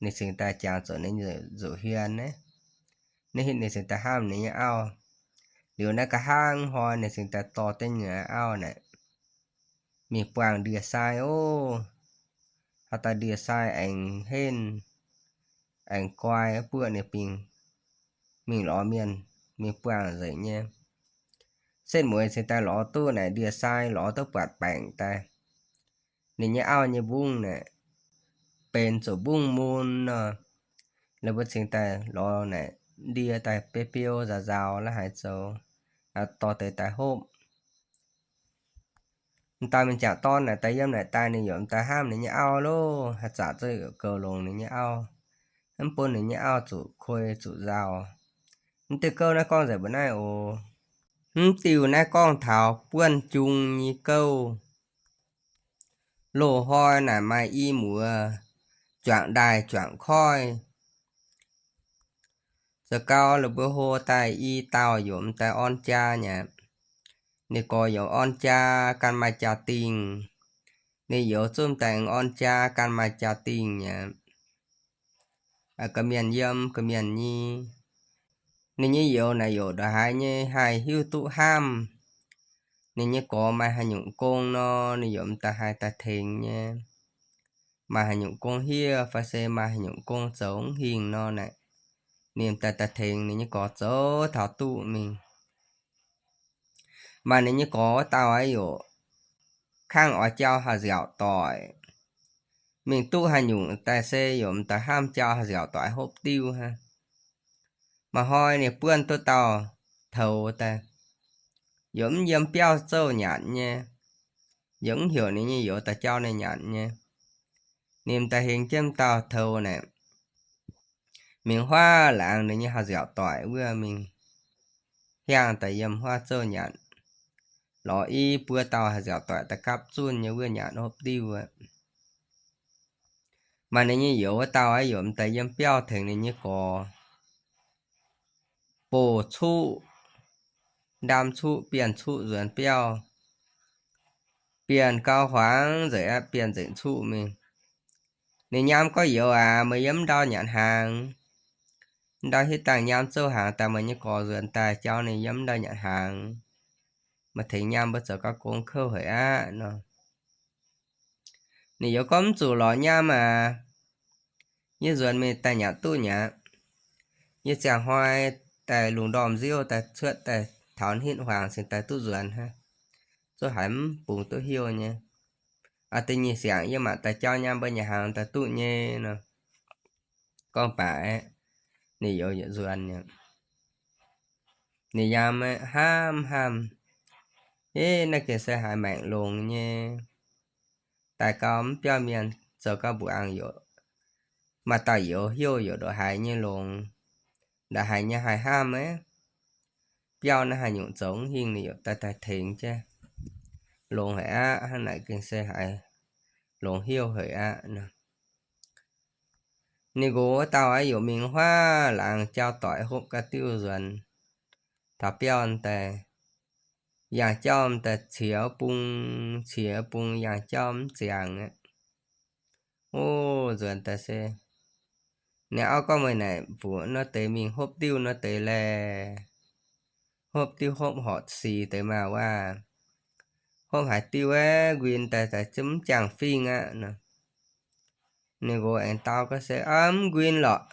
ninh cingx daaih jangx zuqc ninh nzuqc hmien naaiv. Naaiv hitv ninh cingx daaih hnamv ninh nyei auv. Liuz naaiv nqa'haav hnoi ninh cingx daaih dorh deix nyei auv naaic mingh buangh ndie-sai oc. Haaix dauh ndie-sai aengx henv, aengx guai buoqv ninh bing, mingh lorz mienh, mingh buangh nzengc nyei. Setv mueiz cingx daaih lorz duqv naaic ndie-sai lorz duqv buatc baengc daaih. Ninh nyei auv nyei mbungv naaic benx zuqc mbungv mun nor. La'buo cingx daaih lorz naaic ndie daaih biei biou nzaaux nzaaux la'haiz zoux, dorh deix daaih hopv. M'daaih m'jangc dorn naaic daaih yiem naaic daaih ninh yaac m'daaih hnamv ninh nyei auv loh, haaix zanc zungv yaac goux longx ninh nyei auv, mv bun ninh nyei auv zuqc kuei zuqc nzauh. Mv diuh gouv naaiv gorngv nzengc mbuo naaiv oc. Mv diuh naaiv gorngv taux buonv jung nyei gouv. Loz-hnoi naaic maaih i muoz juangc ndaaih juangc koiv. Zoux gau la'buo hlo daaih i dauh yaac m'daaih orn jaa nyei aqv. Ninh gorx yaac orn jaa gan maaih jaa-dingh. Ninh youz zungv m'daaih aengx orn jaa gan maaih jaa-dingh nyei aqv. Ga'mienh yiem ga'mienh nyei. Ninh nyei youz naaic yaac ndongc haaix nyei haih hiuv duqv hnamv. Ninh nyei gorx maaih haaix nyungc gong nor, ninh yaac m'daaih haih daaih tengx nyei. Maaih haaix nyungc gong hiev fai se maaih haaix nyungc gong zoux mv hingh nor naaic, ninh m'daaih daaih tengx ninh nyei gorx zoux taux duqv mingh. Maaih ninh nyei gorx wuov dauh aqv yaac kangv oix jauv haih nziaauc doic. Mingh duqv haaix nyungc daaih se yaac m'daaih hnamv jauv haih nziaauc doic hopv diuv hnangv. Maaih hnoi ninh buonv duqv dauh toux daaih, yaac mv yiem biauv zouv nyanc nyei, yaac mv heuc ninh nyei youz daaih jauv ninh nyanc nyei. Ninh m'daaih hingx jienv dauh toux naaic, mingh huaav laangz ninh nyei haih nziaauc doic wuov mingh hiaangx daaih yiem huaav zouv nyanc, lorz i buo dauh haih nziaauc doic daaih gapv zunh nyei wuov nyanc hopv diuv aqv. Maaih ninh nyei youz wuov dauh aqv yaac m'daaih yiem biauv tengx ninh nyei gorx boh cuqv, ndaam cuqv, bienh cuqv nzuonx biauv. Bienh gau huaangx nzengc aqv, bienh nzengc cuqv mingh. Ninh nyaam gorx youz aac, meih yiem ndau nyanc hnaangx? Ndau hitv dangh nyaam zouv hnaangx daaih, meih nyei gorx nzuonx daaih jauv ninh yiem ndau nyanc hnaangx. Meih tengx nyaam mbuo zoux gau gong kouv haic aqv nor. Ninh youz gorngv, mv zuqc lorqc nyaam aac. Yie nzuonx mingh daaih nyanc duqv nyei aqv. Yie ziangh hnoi daaih lungh ndorm nziouv daaih cuotv daaih taux hnitv huaangx cingx daaih duqv nzuonx hnangv. Zungv haiz mv bungx duqv heuc nyei. Aa, da'nyeic siangx yie mangc daaih jauv nyaam mbuo nyanc hnaangx daaih duqv nyei nor. Gorngv baac aeqv, ninh youz yietc nzuonx nyei. Ninh nyaam hnamv hnamv, Ev, naaiv gengh se haiz maengc longx nyei. Daaih gau mv biauv mienh zoux gau mbuangz yoc. Maaih dauh youz heuc yoc ndongc haaix nyei longx, ndongc haaix nyei haih hnamv aqv. Biauv naaiv haaix nyungc zoux mv hingh ninh yoc daaih daaih tengx jienv. Longx haic aqv, hnangv naaic gengh se haiz longx heuc haic aqv nor. Ninh nqox wuov dauh aqv, yoc mingh huaav laangz jauv doic hopv ga'naaiv diuv nzuonx taux biauv daaih, yangh jauv daaih ciex bung, ciex bung yangh jauv mv ziangx aqv. O, nzuonx daaih se ninh auv gorngv, Meih naaic mbuox nor deix mingh hopv diuv nor deix laeh. Hopv diuv hopv horpc sic deix maah waac. Hopv haaix diuv aeqv, nquin daaih daaih zungv mv jangx fingx aqv nor. Ninh nqox aengx dau gorngv se, Aa, mv nquin lorqc.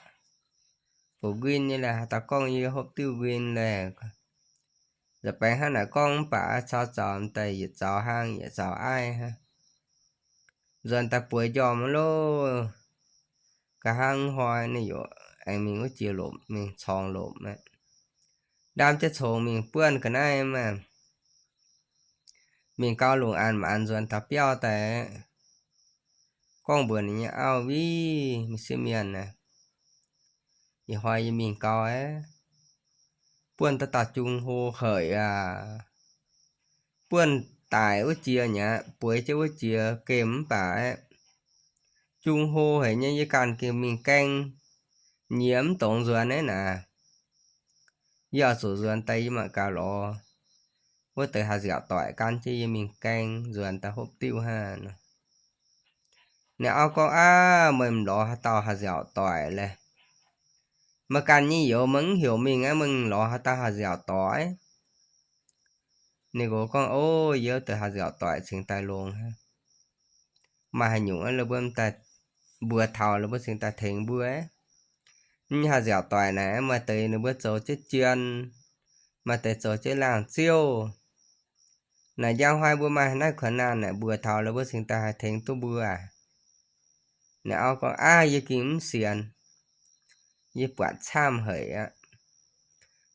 bouc nquin nyei laeh, haaix dauh gorngv yie hopv diuv nquin laeh. Nza'baengx hnangv naaic gorngv mv baac caux zaux daaih yietc zaux hlang yietc zaux aiv hnangv. Nzuonx daaih bueix njormh loh, nqa'haav hnoi ninh yaac aengx mingh wuov jiex lomc, mingh corngx lomc aqv. Ndaam jienv congx mingh buonv ga'naaiv maah, mingh gau lungh an maah, nzuonx taux biauv daaih, gorngv mbuox ninh nyei auv-wih, mingh sieqv mienh aac, ih hnoi yie mingh gau aqv, buonv duqv dauh jung hlo haic aac. Buonv daic wuov jiex nyei aqv, bueix jienv wuov jiex gemh mv baac aqv, jung hlo haic nyei, yie ganh gengh mingh gaeng, nyiemz mv dongz nzuonx aqv naaic. Yie oix zuqc nzuonx daaih yie mangc gaax lorz wuov deix haih nziaauc doic gan jienv yie mingh gaeng nzuonx daaih hopv diuv hnangv nor. Ninh auv gorngv, Aav, meih m'lorz haaix dauh haih nziaauc doic laeh? Meih ganh nyei youz meih mv heuc mingh aqv, meih m'lorz haaix dauh haih nziaauc doic? Ninh nqox gorngv, O, yie wuov deix haih nziaauc doic cingx daaih longx hnangv. Maaih haaix nyungc aqv, la'buo daaih mbuox taux, la'buo cingx daaih tengx mbuo. Mv haih nziaauc doic naaic, maaih deix ninh mbuo zoux jienv jien, maaih deix zoux jienv laangh ziouv. Naaic njang hnoi mbuo maaih naaiv kuonx naanh naaic, mbuox taux la'buo cingx daaih haih tengx duqv mbuo aac. Ninh auv gorngv, Aav, yie gengh mv sienx. Yie buatc camv haic aqv.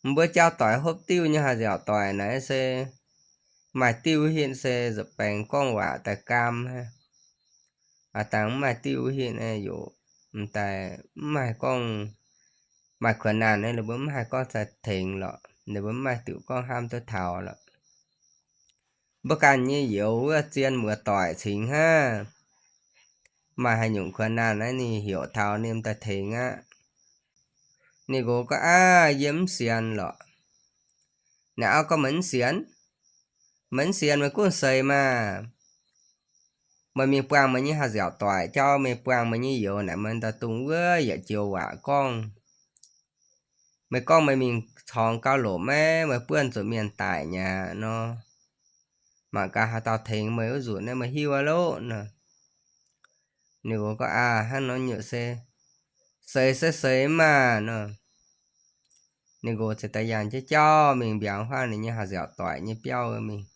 Mbuo jauv-doic hopv diuv nyei haih nziaauc doic naaiv se maaih diuv hitv se nza'baengx gorngv waac daaih gaam hnangv. Aav dangh mv maaih diuv hitv naaiv yaac m'daaih mv haih gorngv, maaih kuonx naanh naaiv ninh mbuo mv haih gorngv daaih tengx lorqc, ninh mbuo mv maaih diuc gorngv hnamv duqv taux lorqc. Mbuo ganh nyei youz wuov zien muoz-doic cingx hnangv. Maaih haaix nyungc kuonx naanh naaiv ninh heuc taux ninh daaih tengx aqv. Ninh nqox gorngv, Aav, yie mv sienx lorqc. Ninh auv gorngv, Meih mv sienx? Meih mv sienx meih gunv seix maah! Meih mingh buangh meih nyei haih nziaauc doic jauv, meih buangh meih nyei youz naaic, meih daaih dongh wuov yietc joux waac gorngv. Meih gorngv meih mingh corngx gauh lomc maiv, meih buonv zuqc mienh daic nyaqv nor. Mangc gaax haaix dauh tengx meih wuov nzunc naaiv meih hiuv aqv loqv nor. Ninh nqox gorngv, Aav, hnangv nor nyungc se seix se seix maah nor. Ninh nqox ziouc daaih yangh jienv jauv mingh mbiaangx huaav ninh nyei haih nziaauc doic nyei biauv wuov mingh.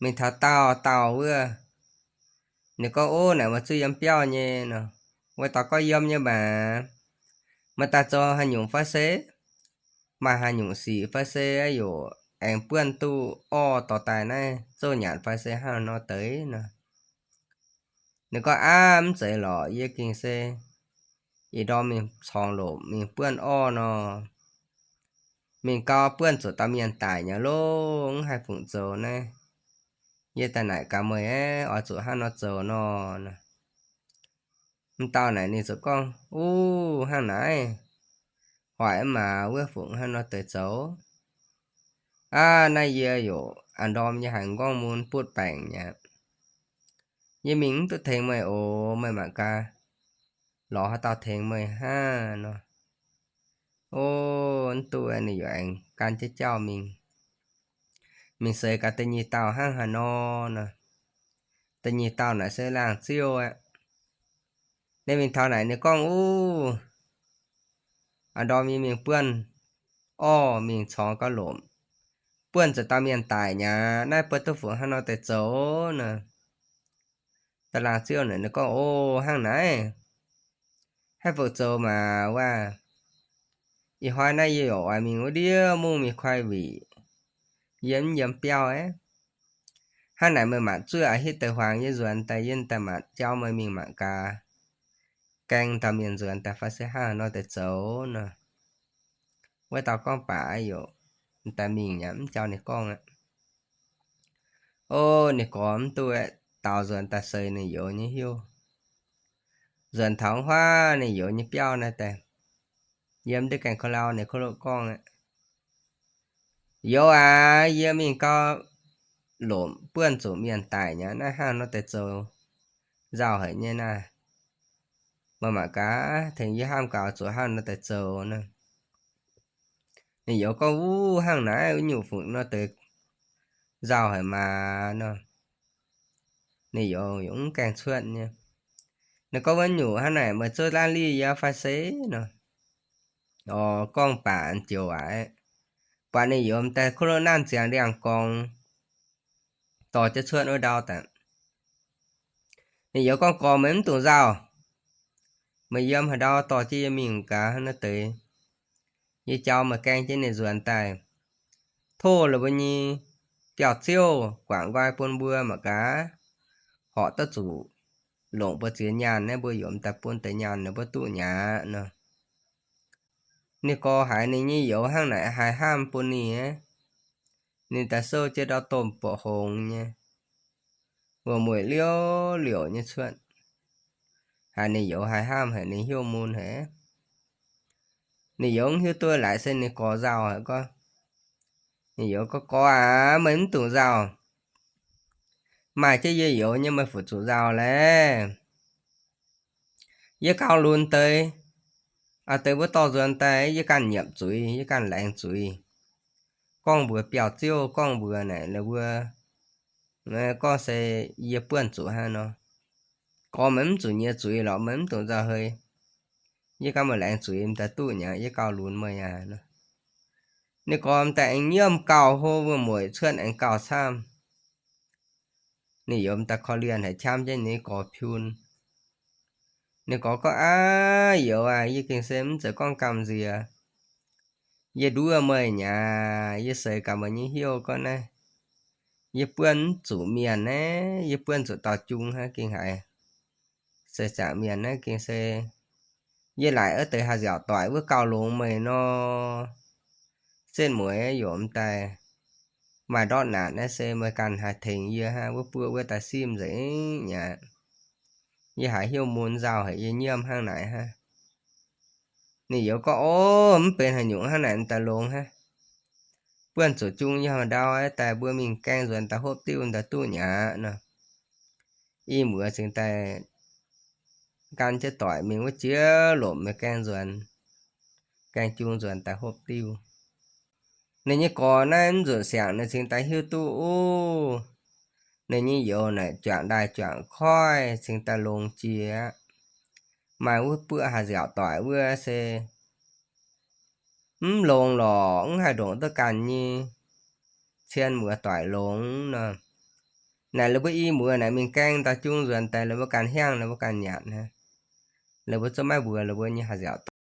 Mingh taux daauh dauh wuov, ninh gorngv, Ov, naaic meih zuqc yiem biauv nyei nor. Wuov dauh gorngv, Yiem nyei maah! Meih daaih zoux haaix nyungc fai se? Maaih haaix nyungc sic fai se yaac aengx buonv duqv orv dorh daaih naaiv zouv nyanc fai se hnangv nor deix nor. Ninh gorngv, Aav, mv zeiz lorqc, yie gengh se ih ndorm mingh corngx lomc mingh buonv orv nor, mingh gau buonv zuqc dauh mienh daic nyei loh, mv haih fungc zoux naaiv. Yie daaih naaic gaax meih aeqv, oix zuqc hnangv nor zoux nor. M'dauh naaic ninh ziouc gorngv, Uv, hnangv naaiv, hoic maah, wuov fungc hnangv nor deix zoux. Aav, naaiv yie yaac a'ndorm yie haiz m'nqorngv mun butv baengc nyei. Yie mingh mv duqv tengx meih oc. Meih mangc gaax, lorz haaix dauh tengx meih hnangv nor. O, mv duqv, ninh yaac aengx gan jienv jauv mingh. Mingh seix gaax da'nyeic dauh hnangv haaix nor nor. Da'nyeic dauh naaic se laangh ziouv aqv. Ninh mingh taux naaic ninh gorngv, Uv, a'ndorm yie mingh buonv orv mingh corngx gauh lomc, buonv zuqc dauh mienh daic nyei aqv. Naaiv bun duqv fungc hnangv nor deix zoux nor. Da'laangh ziouv naaic ninh gorngv, O, hnangv naaiv, haih fungc zoux maah! Wuov, ih hnoi naaiv yie yaac oix mingh wuov ndiev mungv mingh koi wuic. Yie mv yiem biauv aqv. Hnangv naaic meih maanc zuov a'hitv deix huaangx yie nzuonx daaih, yie daaih maanc jauv meih mingh mangc gaax, gaeng dauh mienh nzuonx daaih fai se hnangv haaix nor deix zoux nor. Wuov dauh gorngv baac yaac daaih mingh nyei, mv jauv ninh gorngv aqv. O, ninh gorx mv duqv aeqv, daaux nzuonx daaih seix ninh youz nyei hnyouv. Nzuonx taux huaav ninh youz nyei biauv naaiv daaih, yiem ndiev gaengh ko lau ninh ko lo gorngv aqv, Youz aac, yie mingh gau lomc buonv zuqc mienh daic nyei aqv. Naaiv hnangv nor deix zoux nzauh haic nyei naaiv. Meih mangc gaax, tengx yie hnamv gaax zuqc hnangv nor deix zoux nor. Ninh youz gorngv, Uv, hnangv naaiv wuov nyungc fungc nor deix nzauh haic maah nor. Ninh youz yaac mv gaengh cuotv nyei. Ninh gorngv, Wuov nyungc hnangv naaic meih zuov laanh lih yie fai se nor. Gorngv baac joux aqv. Buatc ninh youz m'daaih kuv lo nanv ziangx ndiangx-gorngx dorh jienv cuotv wuov ndau daaih. Ninh youz gorngv, Gorx, meih mv dungx nzauh. Meih yiem haaix ndau dorh jienv yie mingh gaax naaiv deix. Yie jauv meih gaengh jienv ninh nzuonx daaih. Tov la'buo nyei biauv-ziouv guangc nqoi bun mbuo mangc gaax, horpc duqv zuqc longc mbuo ziex nyaanh naaiv, mbuo youz m'daaih bun deix nyaanh ninh mbuo duqv nyei aqv nor. Ninh gorx haiz ninh nyei youz hnangv naaic haih hnamv bun ninh aqv. Ninh daaih souv jienv ndau domh buoqc hongx nyei, wuom-mueic liouv liouc nyei cuotv. Haiz ninh youz haih hnamv haic, ninh hnyouv mun haic. Ninh youz mv hiuv duqv laaix se ninh gorx nzauh haic gorngv. Ninh youz gorngv, Gorx aac, meih mv dungx nzauh. Maaih jienv yie youz nyei meih fu'juqc nzauh laeh. Yie gauh lunx deix, aa, deix mbuo dorh nzuonx daaih yie ganh nyiemc zuiz, yie ganh laengz zuiz. Gorngv mbuox biauv-ziouv, gorngv mbuox naaic la'buo, gorngv se yie buonv zuqc hnangv nor. Gorx, meih mv zuqc nyiex zuiz lorqc, meih mv dungx nzauh hei. Yie ganh maaih laengz zuiz m'daaih duqv nyei, yie gauh lunx meih aqv nor. Ninh gorx m'daaih aengx nyiemv gauh hlo, wuom-mueic cuotv aengx gauh camv. Ninh youz m'daaih korv-lienh haic, qamv jienv ninh gorx piun. Ninh gorx gorngv, Aav, youz aac, yie gengh se mv zeiz gorngv gamh nziex. Yie nduov meih nyei aac, yie seix gaax meih nyei hnyouv gorngv naaiv, yie buonv mv zuqc mienh naaiv, yie buonv zuqc dauh jung hnangv gengh haiz. Seix zaangc mienh naaiv gengh se yie laaic wuov deix haih nziaauc doic wuov gauh longx meih nor. Setv mueiz youz m'daaih maaih ndortv naanc naaiv se meih ganh haih tengx yie hnangv, wuov buoqv wuov daaih simv nzengc nyei aqv. Yie haiz hnyouv mun nzauh haic, yie nyiemv hnangv naaic hnangv. Ninh youz gorngv, Ov, mv benx haaix nyungc hnangv naaic m'daaih longx hnangv. Buonv zuqc jung yie haaix ndau daaih mbuo mingh gaeng nzuonx daaih hopv diuv m'daaih duqv nyei aqv nor. I muoz cingx daaih gan jienv doic mingh wuov jiex lomc nyei gaeng nzuonx, gaeng jung nzuonx daaih hopv diuv. Ninh nyei gorx naaiv mv nzunc siangx ninh cingx daaih hiuv duqv, ov, ninh nyei youz naaic juangc ndaaih juangc koiv cingx daaih longx jiex aqv. Maaih wuov buoqv haih nziaauc doic wuov se mv longx lorqc, mv haih ndongc duqv ganh nyei cien muoz doic longx nor. Naaic la'buo i muoz naaic mingh gaeng dauh jung nzuonx daaih, la'buo ganh hiangv, la'buo ganh nyanc hnangv. La'buo zungv maiv mbuox la'buo nyei haih nziaauc doic.